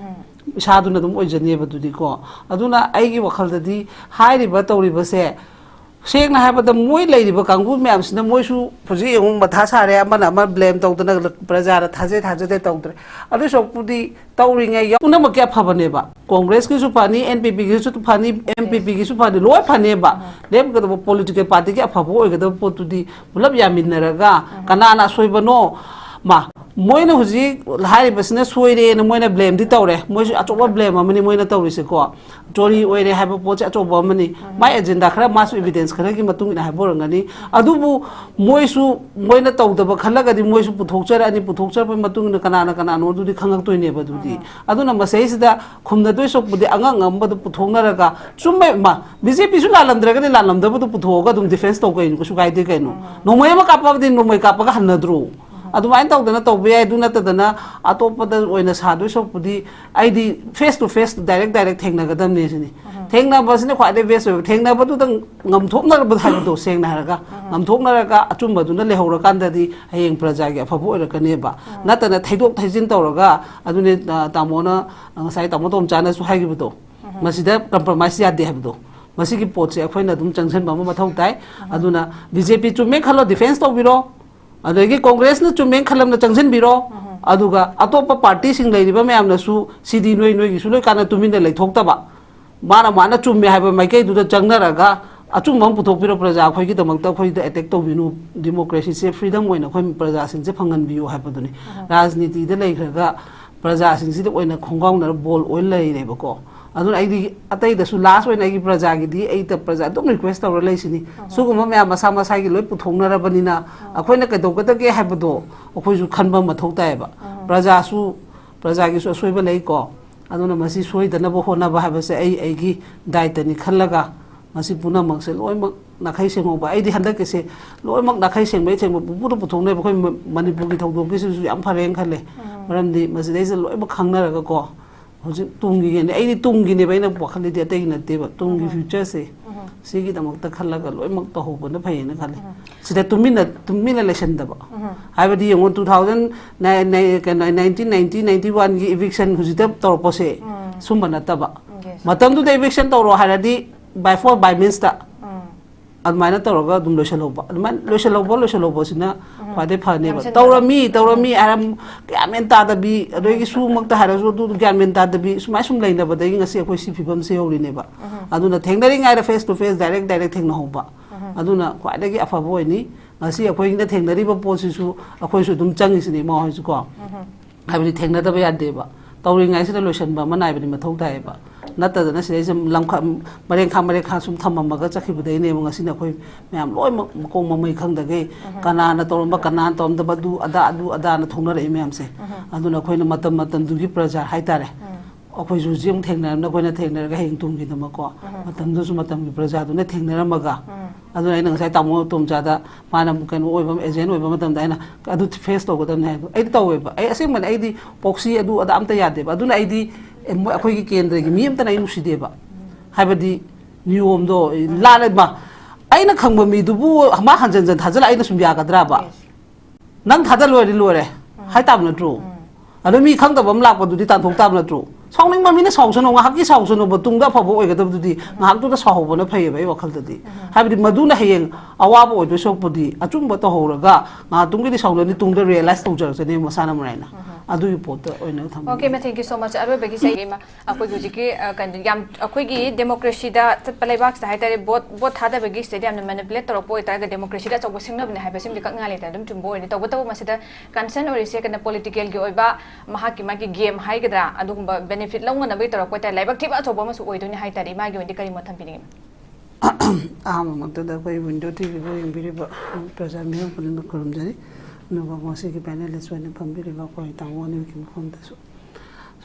ꯏꯁꯥꯗꯨꯅ ꯑꯗꯨꯝ ꯑꯣꯏꯖꯅꯦꯕ ꯑꯗꯨꯗꯤꯀꯣ꯫ ꯑꯗꯨꯅ ꯑꯩꯒꯤ ꯋꯥꯈꯜꯗꯗꯤ ꯍꯥꯏꯔꯤꯕ ꯇꯧꯔꯤꯕꯁꯦ, ꯁꯦꯡꯅ ꯍꯥꯏꯕꯗ, ꯃꯣꯏ ꯂꯩꯔꯤꯕ ꯀꯥꯡꯕꯨ ꯃꯌꯥꯝꯁꯤꯅ ꯃꯣꯏꯁꯨ ꯍꯧꯖꯤꯛ ꯌꯦꯡꯉꯨ, ꯃꯊꯥ ꯁꯥꯔꯦ, ꯑꯃꯅ ꯑꯃ ꯕ꯭ꯂꯦꯝ ꯇꯧꯗꯅ ꯄ꯭ꯔꯖꯥꯅ ꯊꯥꯖꯩ ꯊꯥꯖꯗꯦ ꯇꯧꯗ꯭ꯔꯦ꯫ ꯑꯗꯨ ꯁꯔꯨꯛꯄꯨꯗꯤ ꯇꯧꯔꯤꯉꯩ ꯌꯥꯎ-, ꯄꯨꯝꯅꯃꯛꯀꯤ ꯑꯐꯕꯅꯦꯕ꯫ ꯀꯣꯡꯒ꯭ꯔꯦꯁꯀꯤꯁꯨ ꯐꯅꯤ, ꯑꯦꯟ ꯄꯤ ꯄꯤꯒꯤꯁꯨ ꯐꯅꯤ, ꯑꯦꯝ ꯄꯤ ꯄꯤꯒꯤꯁꯨ ꯐꯅꯤ, ꯂꯣꯏ ꯐꯅꯦꯕ꯫ ꯂꯦꯞꯀꯗꯕ ꯄꯣꯂꯤꯇꯤꯀꯦꯜ ꯄꯥꯔꯇꯤꯒꯤ ꯑꯐꯕ ꯑꯣꯏꯒꯗꯕ ꯄꯣꯠꯇꯨꯗꯤ ꯄꯨꯂꯞ ꯌꯥꯃꯤꯟꯅꯔꯒ ꯀꯅꯥꯅ ꯑꯁꯣꯏꯕꯅꯣ? ꯃꯥ, ꯃꯣꯏꯅ ꯍꯧꯖꯤꯛ ꯍꯥꯏꯔꯤꯕꯁꯤꯅ ꯁꯣꯏꯔꯦꯅ ꯃꯣꯏꯅ ꯕ꯭ꯂꯦꯝꯗꯤ ꯇꯧꯔꯦ꯫ ꯃꯣꯏꯁꯨ ꯑꯆꯧꯕ ꯕ꯭ꯂꯦꯝ ꯑꯃꯅꯤ ꯃꯣꯏꯅ ꯇꯧꯔꯤꯁꯦꯀꯣ꯫ ꯆꯣꯔꯤ ꯑꯣꯏꯔꯦ ꯍꯥꯏꯕ ꯄꯣꯠꯁꯦ ꯑꯆꯧꯕ ꯑꯃꯅꯤ꯫ ꯃꯥꯏ ꯑꯦꯖꯦꯟꯗꯥ ꯈꯔ, ꯃꯥꯁꯨ ꯏꯕꯤꯗꯦꯟꯁ ꯈꯔꯒꯤ ꯃꯇꯨꯡ ꯏꯟꯅ ꯍꯥꯏꯕ ꯑꯣꯏꯔꯝꯒꯅꯤ꯫ ꯑꯗꯨꯕꯨ ꯃꯣꯏꯁꯨ, ꯃꯣꯏꯅ ꯇꯧꯗꯕ ꯈꯜꯂꯒꯗꯤ ꯃꯣꯏꯁꯨ ꯄꯨꯊꯣꯛꯆꯔꯛꯑꯅꯤ꯫ ꯄꯨꯊꯣꯛꯆꯔꯛꯄꯒꯤ ꯃꯇꯨꯡ ꯏꯟꯅ ꯀꯅꯥꯅ ꯀꯅꯥꯅꯣ ꯑꯗꯨꯗꯤ ꯈꯪꯉꯛꯇꯣꯏꯅꯦꯕ ꯑꯗꯨꯗꯤ꯫ ꯑꯗꯨꯅ ꯃꯁꯩꯁꯤꯗ ꯈꯨꯝꯅꯗꯣꯏ ꯁꯔꯨꯛꯄꯨꯗꯤ ꯑꯉꯝ ꯑꯉꯝꯕꯗꯨ ꯄꯨꯊꯣꯛꯅꯔꯒ, ꯆꯨꯝꯃꯦ, ꯃꯥ, ꯕꯤ ꯖꯦ ꯄꯤꯁꯨ ꯂꯥꯜꯂꯝꯗ꯭ꯔꯒꯗꯤ ꯂꯥꯜꯂꯝꯗꯕꯗꯨ ꯄꯨꯊꯣꯛꯑꯒ ꯑꯗꯨꯝ ꯗꯤꯐꯦꯟꯁ ꯇꯧ ꯀꯩꯅꯣ, ꯀꯩꯁꯨ ꯀꯥꯏꯗꯦ ꯀꯩꯅꯣ꯫ ꯅꯣꯡꯃꯩ ꯑꯃ ꯀꯥꯞꯄꯕꯗꯤ ꯅꯣꯡꯃꯩ ꯀꯥꯞꯄꯒ ꯍꯟꯅꯗ꯭ꯔꯣ? ꯑꯗꯨꯃꯥꯏꯅ ꯇꯧꯗꯅ ꯇꯧꯕ ꯌꯥꯏ꯫ ꯑꯗꯨ ꯅꯠꯇꯗꯅ ꯑꯇꯣꯞꯄꯗ ꯑꯣꯏꯅ ꯁꯥꯗꯣꯏ ꯁꯔꯨꯛꯄꯨꯗꯤ ꯑꯩꯗꯤ face to face, direct direct ꯊꯦꯡꯅꯒꯗꯕꯅꯦ ꯁꯤꯅꯤ꯫ ꯊꯦꯡꯅꯕꯁꯤꯅ ꯈ꯭ꯋꯥꯏꯗꯒꯤ best ꯑꯣꯏꯕ꯫ ꯊꯦꯡꯅꯕꯗꯨꯗ ꯉꯝꯊꯣꯛꯅꯔꯕ ꯍꯥꯏꯕꯗꯣ, ꯁꯦꯡꯅ ꯍꯥꯏꯔꯒ, ꯉꯝꯊꯣꯛꯅꯔꯒ ꯑꯆꯨꯝꯕꯗꯨꯅ ꯂꯩꯍꯧꯔꯀꯥꯟꯗꯗꯤ ꯍꯌꯦꯡ ꯄ꯭ꯔꯖꯥꯒꯤ ꯑꯐꯕ ꯑꯣꯏꯔꯛꯀꯅꯦꯕ꯫ ꯅꯠꯇꯅ ꯊꯩꯗꯣꯛ ꯊꯩꯖꯤꯟ ꯇꯧꯔꯒ, ꯑꯗꯨꯅꯦ, ꯑ, ꯇꯥꯃꯣꯅ, ꯉꯁꯥꯏ ꯇꯥꯃꯣ ꯇꯣꯝꯆꯥꯅꯁꯨ ꯍꯥꯏꯈꯤꯕꯗꯣ, ꯃꯁꯤꯗ compromise ꯌꯥꯗꯦ ꯍꯥꯏꯕꯗꯣ, ꯃꯁꯤꯒꯤ ꯄꯣꯠꯁꯦ ꯑꯩꯈꯣꯏꯅ ꯑꯗꯨꯝ ꯆꯪꯁꯤꯟꯕ ꯑꯃ ꯃꯊꯧ ꯇꯥꯏ꯫ ꯑꯗꯨꯅ ꯕꯤ ꯖꯦ ꯄꯤ ꯆꯨꯝꯃꯦ ꯈꯜꯂꯣ, ꯗꯤꯐꯦꯟꯁ ꯇꯧꯕꯤꯔꯣ, ꯑꯗꯒꯤ ꯀꯣꯡꯒ꯭ꯔꯦꯁꯅ ꯆꯨꯝꯃꯦ ꯈꯜꯂꯝꯅ ꯆꯪꯁꯤꯟꯕꯤꯔꯣ, ꯑꯗꯨꯒ ꯑꯇꯣꯞꯄ ꯄꯥꯔꯇꯤꯁꯤꯡ ꯂꯩꯔꯤꯕ ꯃꯌꯥꯝꯅꯁꯨ ꯁꯤꯗꯤ ꯅꯣꯏ ꯅꯣꯏꯒꯤꯁꯨ ꯂꯣꯏ ꯀꯥꯟꯅ ꯇꯨꯃꯤꯟꯅ ꯂꯩꯊꯣꯛꯇꯕ, ꯃꯥꯅ ꯃꯥꯅ ꯆꯨꯝꯃꯦ ꯍꯥꯏꯕ ꯃꯥꯏꯀꯩꯗꯨꯗ ꯆꯪꯅꯔꯒ ꯑꯆꯨꯝꯕ ꯑꯃ ꯄꯨꯊꯣꯛꯄꯤꯔꯣ꯫ ꯄ꯭ꯔꯖꯥ ꯑꯩꯈꯣꯏꯒꯤꯗꯃꯛꯇ ꯑꯩꯈꯣꯏꯗ ꯑꯦꯇꯦꯛ ꯇꯧꯕꯤꯅꯨ, ꯗꯤꯃꯣꯀ꯭ꯔꯦꯁꯤꯁꯦ, ꯐ꯭ꯔꯤꯗꯝ ꯑꯣꯏꯅ ꯑꯩꯈꯣꯏ ꯄ꯭ꯔꯖꯥꯁꯤꯡꯁꯦ ꯐꯪꯍꯟꯕꯤꯌꯨ ꯍꯥꯏꯕꯗꯨꯅꯤ꯫ ꯔꯥꯖꯅꯤꯇꯤꯗ ꯂꯩꯈ꯭ꯔꯒ ꯄ꯭ꯔꯖꯥꯁꯤꯡꯁꯤꯗ ꯑꯣꯏꯅ ꯈꯣꯡꯒꯥꯎꯅꯔ ꯕꯣꯜ ꯑꯣꯏ ꯂꯩꯔꯦꯕꯀꯣ꯫ ꯑꯗꯨꯅ ꯑꯩꯗꯤ ꯑꯇꯩꯗꯁꯨ ꯂꯥꯁ ꯑꯣꯏꯅ ꯑꯩꯒꯤ ꯄ꯭ꯔꯖꯥꯒꯤꯗꯤ ꯑꯩꯗ ꯄ꯭ꯔꯖꯥ ꯑꯗꯨꯝ ꯔꯤꯀ꯭ꯋꯦꯁ ꯇꯧꯔ ꯂꯩꯁꯤꯅꯤ꯫ ꯁꯤꯒꯨꯝꯕ ꯃꯌꯥꯝ ꯃꯁꯥ ꯃꯁꯥꯒꯤ ꯂꯣꯏ ꯄꯨꯊꯣꯛꯅꯔꯕꯅꯤꯅ ꯑꯩꯈꯣꯏꯅ ꯀꯩꯗꯧꯒꯗꯒꯦ ꯍꯥꯏꯕꯗꯣ ꯑꯩꯈꯣꯏꯁꯨ ꯈꯟꯕ ꯃꯊꯧ ꯇꯥꯏꯌꯦꯕ꯫ ꯄ꯭ꯔꯖꯥꯁꯨ, ꯄ꯭ꯔꯖꯥꯒꯤꯁꯨ ꯑꯁꯣꯏꯕ ꯂꯩꯀꯣ꯫ ꯑꯗꯨꯅ ꯃꯁꯤ ꯁꯣꯏꯗꯅꯕ ꯍꯣꯠꯅꯕ ꯍꯥꯏꯕꯁꯦ ꯑꯩ ꯑꯩꯒꯤ ꯗꯥꯏꯇꯅꯤ ꯈꯜꯂꯒ ꯃꯁꯤ ꯄꯨꯝꯅꯃꯛꯁꯦ ꯂꯣꯏꯅꯃꯛ ꯅꯥꯈꯩ ꯁꯦꯡꯍꯧꯕ꯫ ꯑꯩꯗꯤ ꯍꯟꯗꯛꯀꯤꯁꯦ ꯂꯣꯏꯅꯃꯛ ꯅꯥꯈꯩ ꯁꯦꯡꯕꯩ ꯁꯦꯡꯕ ꯄꯨꯝꯄꯨꯗ ꯄꯨꯊꯣꯛꯅꯩꯕ꯫ ꯑꯩꯈꯣꯏ ꯃ-, ꯃꯅꯤꯄꯨꯔꯒꯤ ꯊꯧꯗꯣꯛꯀꯤꯁꯤꯁꯨ ꯌꯥꯝ ꯐꯔꯦꯅ ꯈꯜꯂꯦ꯫ ꯃꯔꯝꯗꯤ ꯃꯁꯤꯗꯩꯁꯤꯗ ꯂꯣꯏꯅꯃꯛ ꯈꯪꯅꯔꯒꯀꯣ, ꯍꯧꯖꯤꯛ ꯇꯨꯡꯒꯤ ꯌꯦꯡꯅꯤ꯫ ꯑꯩꯗꯤ ꯇꯨꯡꯒꯤꯅꯦꯕ ꯑꯩꯅ ꯋꯥꯈꯜꯗꯗꯤ, ꯑꯇꯩꯒꯤ ꯅꯠꯇꯦꯕ꯫ ꯇꯨꯡꯒꯤ ꯐ꯭ꯌꯨꯆꯔꯁꯦ ꯁꯤꯒꯤꯗꯃꯛꯇ ꯈꯜꯂꯒ ꯂꯣꯏꯅꯃꯛ ꯇꯧꯍꯧꯕꯅ ꯐꯩꯌꯦꯅ ꯈꯜꯂꯦ꯫ ꯁꯤꯗ ꯇꯨꯃꯤꯟꯅ, ꯇꯨꯃꯤꯟꯅ ꯂꯩꯁꯟꯗꯕ꯫ ꯍꯥꯏꯕꯗꯤ ꯌꯦꯡꯉꯣ, two thousand nine, nine, ꯀꯩꯅꯣ, nineteen ninety, ninety-one ꯒꯤ eviction ꯍꯧꯖꯤꯛꯇ ꯇꯧꯔꯛꯄꯁꯦ ꯁꯨꯝꯕ ꯅꯠꯇꯕ꯫ Yes. ꯃꯇꯝꯗꯨꯗ eviction ꯇꯧꯔꯣ ꯍꯥꯏꯔꯗꯤ by force by means ꯇ ꯑꯗꯨꯃꯥꯏꯅ ꯇꯧꯔꯒ ꯑꯗꯨꯝ ꯂꯣꯏꯁꯤꯜꯍꯧꯕ꯫ ꯑꯗꯨꯃꯥꯏꯅ ꯂꯣꯏꯁꯤꯜꯍꯧꯕ, ꯂꯣꯏꯁꯤꯜꯍꯧꯕꯁꯤꯅ ꯈ꯭ꯋꯥꯏꯗꯩ ꯐꯅꯦꯕ꯫ ꯌꯥꯝꯁꯤꯟꯕ꯫ ꯇꯧꯔꯝꯃꯤ, ꯇꯧꯔꯝꯃꯤ ꯍꯥꯏꯔ ꯒ꯭ꯌꯥꯟ ꯃꯦꯟ ꯇꯥꯗꯕꯤ, ꯑꯗꯒꯤ ꯁꯨꯃꯛꯇ ꯍꯥꯏꯔꯁꯨ ꯑꯗꯨ ꯒ꯭ꯌꯥꯟ ꯃꯦꯟ ꯇꯥꯗꯕꯤ, ꯁꯨꯃꯥꯏ ꯁꯨꯝ ꯂꯩꯅꯕꯗꯒꯤ ꯉꯁꯤ ꯑꯩꯈꯣꯏ ꯁꯤ ꯐꯤꯕꯝꯁꯦ ꯌꯧꯔꯤꯅꯦꯕ꯫ ꯑꯗꯨꯅ ꯊꯦꯡꯅꯔꯤꯉꯩꯗ face to face, direct, direct ꯊꯦꯡꯅꯍꯧꯕ꯫ ꯑꯗꯨꯅ ꯈ꯭ꯋꯥꯏꯗꯒꯤ ꯑꯐꯕ ꯑꯣꯏꯅꯤ꯫ ꯉꯁꯤ ꯑꯩꯈꯣꯏꯅ ꯊꯦꯡꯅꯔꯤꯕ ꯄꯣꯠꯁꯤꯁꯨ ꯑꯩꯈꯣꯏꯁꯨ ꯑꯗꯨꯝ ꯆꯪꯉꯤꯁꯤꯅꯦ, ꯏꯃꯥ ꯍꯣꯏꯁꯨꯀꯣ꯫ ꯍꯥꯏꯕꯗꯤ ꯊꯦꯡꯅꯗꯕ ꯌꯥꯗꯦꯕ꯫ ꯇꯧꯔꯤꯉꯩꯁꯤꯗ ꯂꯣꯏꯁꯤꯟꯕ ꯑꯃ ꯅꯥꯏꯕꯗꯤ ꯃꯊꯧ ꯇꯥꯏꯌꯦꯕ꯫ ꯅꯠꯇꯗꯅ ꯁꯤꯗꯩꯁꯤꯗ ꯂꯝꯈꯥ-, ꯃꯔꯦꯡꯈꯥ ꯃꯔꯦꯡꯈꯥ ꯁꯨꯝ ꯊꯝꯃꯝꯃꯒ ꯆꯠꯈꯤꯕꯗꯩꯅꯦꯕ ꯉꯁꯤꯅ ꯑꯩꯈꯣꯏ ꯃꯌꯥꯝ ꯂꯣꯏꯅꯃꯛ ꯃꯀꯣꯛ ꯃꯃꯩ ꯈꯪꯗꯈꯩ ꯀꯅꯥꯅ ꯇꯧꯔꯝꯕ, ꯀꯅꯥꯅ ꯇꯧꯔꯝꯗꯕ, ꯑꯗꯨ ꯑꯗꯥ, ꯑꯗꯨ ꯑꯗꯥꯅ ꯊꯣꯛꯅꯔꯛꯏ ꯃꯌꯥꯝꯁꯦ꯫ ꯑꯗꯨꯅ ꯑꯩꯈꯣꯏꯅ ꯃꯇꯝ ꯃꯇꯝꯗꯨꯒꯤ ꯄ꯭ꯔꯖꯥ ꯍꯥꯏꯇꯥꯔꯦ꯫ ꯑꯩꯈꯣꯏꯁꯨ ꯍꯧꯖꯤꯛ ꯑꯃꯨꯛ ꯊꯦꯡꯅꯔꯝꯅ ꯑꯩꯈꯣꯏꯅ ꯊꯦꯡꯅꯔꯒ ꯍꯌꯦꯡ ꯇꯨꯡꯒꯤꯗꯃꯛꯀꯣ, ꯃꯇꯝꯗꯨꯁꯨ ꯃꯇꯝꯒꯤ ꯄ꯭ꯔꯖꯥꯗꯨꯅ ꯊꯦꯡꯅꯔꯝꯃꯒ꯫ ꯑꯗꯨꯅ ꯑꯩꯅ ꯉꯁꯥꯏ ꯇꯥꯃꯣ ꯇꯣꯝꯆꯥꯗ ꯃꯥꯅ ꯀꯩꯅꯣ ꯑꯣꯏꯕ, ꯑꯦꯖꯦꯟ ꯑꯣꯏꯕ ꯃꯇꯝꯗ ꯑꯩꯅ ꯑꯗꯨ ꯐꯦꯁ ꯇꯧꯒꯗꯕꯅꯤ ꯍꯥꯏꯕꯗꯣ ꯑꯩꯗꯤ ꯇꯧꯋꯦꯕ꯫ ꯑꯩ ꯑꯁꯦꯡꯕꯅꯤ, ꯑꯩꯗꯤ proxy ꯑꯗꯨ ꯑꯗꯥ ꯑꯝꯇ ꯌꯥꯗꯦꯕ꯫ ꯑꯗꯨꯅ ꯑꯩꯗꯤ, ꯑꯦ, ꯃꯣꯏ ꯑꯩꯈꯣꯏꯒꯤ ꯀꯦꯟꯗ꯭ꯔꯒꯤ ꯃꯤ ꯑꯝꯇꯅ ꯑꯩ ꯅꯨꯡꯁꯤꯗꯦꯕ꯫ ꯍꯥꯏꯕꯗꯤ ꯅꯤꯌꯣꯝꯗꯣ ꯂꯥꯜꯂꯦ꯫ ꯃꯥ, ꯑꯩꯅ ꯈꯪꯕ ꯃꯤꯗꯨꯕꯨ ꯃꯥ ꯍꯟꯖꯟ ꯍꯟꯖꯟ ꯊꯥꯖꯤꯜꯂ ꯑꯩꯅ ꯁꯨꯝ ꯌꯥꯒꯗ꯭ꯔꯕ? ꯅꯪ ꯊꯥꯗ ꯂꯣꯏꯔꯗꯤ ꯂꯣꯏꯔꯦ ꯍꯥꯏ ꯇꯥꯕ ꯅꯠꯇ꯭ꯔꯣ? ꯑꯗꯣ ꯃꯤ ꯈꯪꯗꯕ ꯑꯃ ꯂꯥꯛꯄꯗꯨꯗꯤ ꯇꯥꯟꯊꯣꯛ ꯇꯥꯕ ꯅꯠꯇ꯭ꯔꯣ? ꯁꯥꯎꯅꯤꯡꯕ ꯃꯤꯅ ꯁꯥꯎꯁꯅꯨ, ꯉꯥꯏꯍꯥꯛꯀꯤ ꯁꯥꯎꯁꯅꯨꯕ, ꯇꯨꯡꯗ ꯑꯐꯕ ꯑꯣꯏꯒꯗꯕꯗꯨꯗꯤ ꯉꯥꯏꯍꯥꯛꯇꯨꯗ ꯁꯥꯎꯍꯧꯕꯅ ꯐꯩꯌꯦꯕ, ꯑꯩ ꯋꯥꯈꯜꯗꯗꯤ꯫ ꯍꯥꯏꯕꯗꯤ ꯃꯗꯨꯅ ꯍꯌꯦꯡ ꯑꯋꯥꯕ ꯑꯣꯏꯗꯣꯏ ꯁꯔꯨꯛꯄꯨꯗꯤ ꯑꯆꯨꯝꯕ ꯇꯧꯍꯧꯔꯒ ꯉꯥꯏꯍꯥꯛꯇꯨꯡꯒꯤꯗꯤ ꯁꯥꯎꯅꯅꯤ, ꯇꯨꯡꯗ realize ꯇꯧꯖꯔꯛꯆꯅꯤ ꯃꯁꯥꯅ ꯃꯔꯥꯏꯅ꯫ ꯑꯗꯨꯒꯤ ꯄꯣꯠꯇ ꯑꯣꯏꯅ ꯊꯝꯕ꯫ Okay, ma'am, thank you so much꯫ ꯑꯔꯣꯏꯕꯒꯤ ꯆꯍꯤ ꯑꯃ ꯑꯩꯈꯣꯏꯒꯤ ꯍꯧꯖꯤꯛꯀꯤ, ꯑ, ꯀꯩꯅꯣ, ꯌꯥꯝ, ꯑꯩꯈꯣꯏꯒꯤ democracy ꯗ ꯆꯠꯄ ꯂꯩꯕꯥꯛꯁꯤꯗ ꯍꯥꯏꯇꯥꯔꯦ, vote, vote ꯊꯥꯗꯕꯒꯤ ꯁꯤꯗꯩꯗ ꯌꯥꯝꯅ manipulate ꯇꯧꯔꯛꯄ ꯑꯣꯏꯇꯥꯔꯒꯗꯤ democracy ꯗ ꯑꯆꯧꯕ ꯁꯤꯡꯅꯕꯅꯦ ꯍꯥꯏꯕꯁꯤꯃꯗꯤ ꯀꯛꯅꯤꯡꯉꯥꯏ ꯂꯩꯇꯅ ꯑꯗꯨꯝ ꯆꯨꯝꯕ ꯑꯣꯏꯔꯅꯤ꯫ ꯇꯧꯕꯇꯕꯨ ꯃꯁꯤꯗ concern ꯑꯣꯏꯔꯤꯁꯦ ꯀꯩꯅꯣ, political ꯒꯤ ꯑꯣꯏꯕ ꯃꯍꯥꯛꯀꯤ ꯃꯥꯒꯤ game ꯍꯥꯏꯒꯗ꯭ꯔꯥ, ꯑꯗꯨꯒꯨꯝꯕ ꯕꯦꯅꯤꯐꯤꯠ ꯂꯧꯅꯅꯕꯒꯤ ꯇꯧꯔꯛꯄ ꯍꯥꯏꯇꯥꯔꯦ, ꯂꯥꯏꯕꯛ ꯊꯤꯕ ꯑꯆꯧꯕ ꯑꯃꯁꯨ ꯑꯣꯏꯗꯣꯏꯅꯤ ꯍꯥꯏꯇꯥꯔꯦ꯫ ꯏꯃꯥꯒꯤ ꯑꯣꯏꯅꯗꯤ ꯀꯔꯤ ꯃꯣꯠ ꯊꯝꯕꯤꯅꯤꯡꯉꯤ? ꯑꯍꯥꯟꯕꯃꯛꯇꯗ ꯑꯩꯈꯣꯏ ꯋꯤꯟꯗꯣ ꯇꯤꯚꯤꯕꯨ ꯌꯦꯡꯕꯤꯔꯤꯕ ꯄ꯭ꯔꯖꯥ ꯃꯤꯌꯥꯝ ꯄꯨꯝꯅꯃꯛ ꯈꯨꯔꯨꯝꯖꯔꯤ꯫ ꯑꯗꯨꯒ ꯉꯁꯤꯒꯤ ꯄꯦꯅꯦꯂꯤꯁ ꯑꯣꯏꯅ ꯐꯝꯕꯤꯔꯤꯕ ꯑꯩꯈꯣꯏ ꯇꯥꯃꯣ ꯑꯅꯤꯒꯤ ꯃꯐꯝꯗꯁꯨ꯫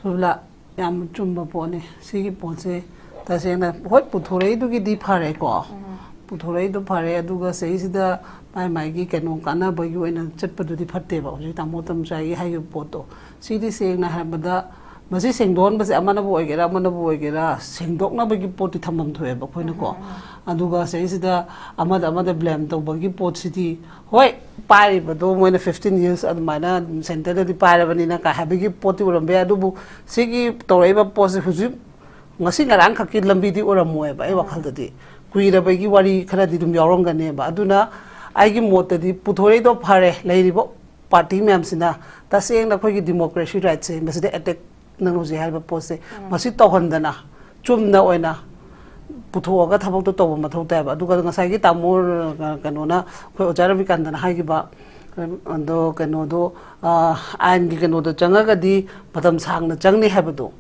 ꯁꯣꯝꯂꯥ, ꯌꯥꯝ ꯆꯨꯝꯕ ꯄꯣꯠꯅꯤ꯫ ꯁꯤꯒꯤ ꯄꯣꯠꯁꯦ ꯇꯁꯦꯡꯅ ꯍꯣꯏ ꯄꯨꯊꯣꯔꯛꯏꯗꯨꯒꯤꯗꯤ ꯐꯔꯦꯀꯣ, ꯄꯨꯊꯣꯔꯛꯏꯗꯣ ꯐꯔꯦ, ꯑꯗꯨꯒ ꯁꯤꯗꯩꯁꯤꯗ ꯃꯥꯏ ꯃꯥꯏꯒꯤ ꯀꯩꯅꯣ ꯀꯥꯟꯅꯕꯒꯤ ꯑꯣꯏꯅ ꯆꯠꯄꯗꯨꯗꯤ ꯐꯠꯇꯦꯕ꯫ ꯍꯧꯖꯤꯛ ꯇꯥꯃꯣ ꯇꯝꯆꯥꯒꯤ ꯍꯥꯏꯈꯤꯕ ꯄꯣꯠꯇꯣ, ꯁꯤꯗꯤ ꯁꯦꯡꯅ ꯍꯥꯏꯔꯕꯗ ꯃꯁꯤ ꯁꯦꯡꯗꯣꯛꯍꯟꯕꯁꯦ ꯑꯃꯅꯕꯨ ꯑꯣꯏꯒꯦꯔꯥ ꯑꯃꯅꯕꯨ ꯑꯣꯏꯒꯦꯔꯥ ꯁꯦꯡꯗꯣꯛꯅꯕꯒꯤ ꯄꯣꯠꯇꯤ ꯊꯝꯐꯝ ꯊꯣꯛꯑꯦꯕ ꯑꯩꯈꯣꯏꯅꯀꯣ꯫ ꯑꯗꯨꯒ ꯁꯤꯗꯩꯁꯤꯗ ꯑꯃꯗ ꯑꯃꯗ ꯕ꯭ꯂꯦꯝ ꯇꯧꯕꯒꯤ ꯄꯣꯠꯁꯤꯗꯤ, ꯍꯣꯏ, ꯄꯥꯏꯔꯤꯕꯗꯣ ꯃꯣꯏꯅ ꯐꯤꯐꯇꯤꯟ ꯌꯔꯁ ꯑꯗꯨꯃꯥꯏꯅ ꯁꯦꯟꯇꯔꯗꯗꯤ ꯄꯥꯏꯔꯕꯅꯤꯅ ꯀꯥꯏ ꯍꯥꯏꯕꯒꯤ ꯄꯣꯠꯇꯤ ꯑꯣꯏꯔꯝꯕ ꯌꯥꯏ, ꯑꯗꯨꯕꯨ ꯁꯤꯒꯤ ꯇꯧꯔꯛꯏꯕ ꯄꯣꯠꯁꯦ ꯍꯧꯖꯤꯛ ꯉꯁꯤ ꯉꯔꯥꯡ ꯈꯛꯀꯤ ꯂꯝꯕꯤꯗꯤ ꯑꯣꯏꯔꯝꯃꯣꯏꯕ꯫ ꯑꯩ ꯋꯥꯈꯜꯗꯗꯤ ꯀꯨꯏꯔꯕꯒꯤ ꯋꯥꯔꯤ ꯈꯔꯗꯤ ꯑꯗꯨꯝ ꯌꯥꯎꯔꯝꯒꯅꯦꯕ꯫ ꯑꯗꯨꯅ ꯑꯩꯒꯤ ꯃꯣꯠꯇꯗꯤ ꯄꯨꯊꯣꯔꯛꯏꯗꯣ ꯐꯔꯦ, ꯂꯩꯔꯤꯕ ꯄꯥꯔꯇꯤ ꯃꯌꯥꯝꯁꯤꯅ ꯇꯁꯦꯡꯅ ꯑꯩꯈꯣꯏꯒꯤ ꯗꯤꯃꯣꯀ꯭ꯔꯦꯁꯤ ꯔꯥꯏꯠꯁꯦ ꯃꯁꯤꯗ ꯑꯦꯇꯦꯛ, ꯅꯪ ꯍꯧꯖꯤꯛ ꯍꯥꯏꯔꯤꯕ ꯄꯣꯠꯁꯦ, ꯃꯁꯤ ꯇꯧꯍꯟꯗꯅ ꯆꯨꯝꯅ ꯑꯣꯏꯅ ꯄꯨꯊꯣꯛꯑꯒ ꯊꯕꯛꯇꯣ ꯇꯧꯕ ꯃꯊꯧ ꯇꯥꯏꯕ꯫ ꯑꯗꯨꯒ ꯉꯁꯥꯏꯒꯤ ꯇꯥꯃꯣ, ꯑ, ꯀꯩꯅꯣꯅ, ꯑꯩꯈꯣꯏ ꯑꯣꯖꯥ ꯔꯕꯤꯀꯥꯟꯇꯅ ꯍꯥꯏꯈꯤꯕ, ꯑꯗꯣ ꯀꯩꯅꯣꯗꯣ, ꯑ, ꯑꯥꯏꯟꯒꯤ ꯀꯩꯅꯣꯗꯣ ꯆꯪꯉꯒꯗꯤ ꯃꯇꯝ ꯁꯥꯡꯅ ꯆꯪꯅꯤ ꯍꯥꯏꯕꯗꯣ,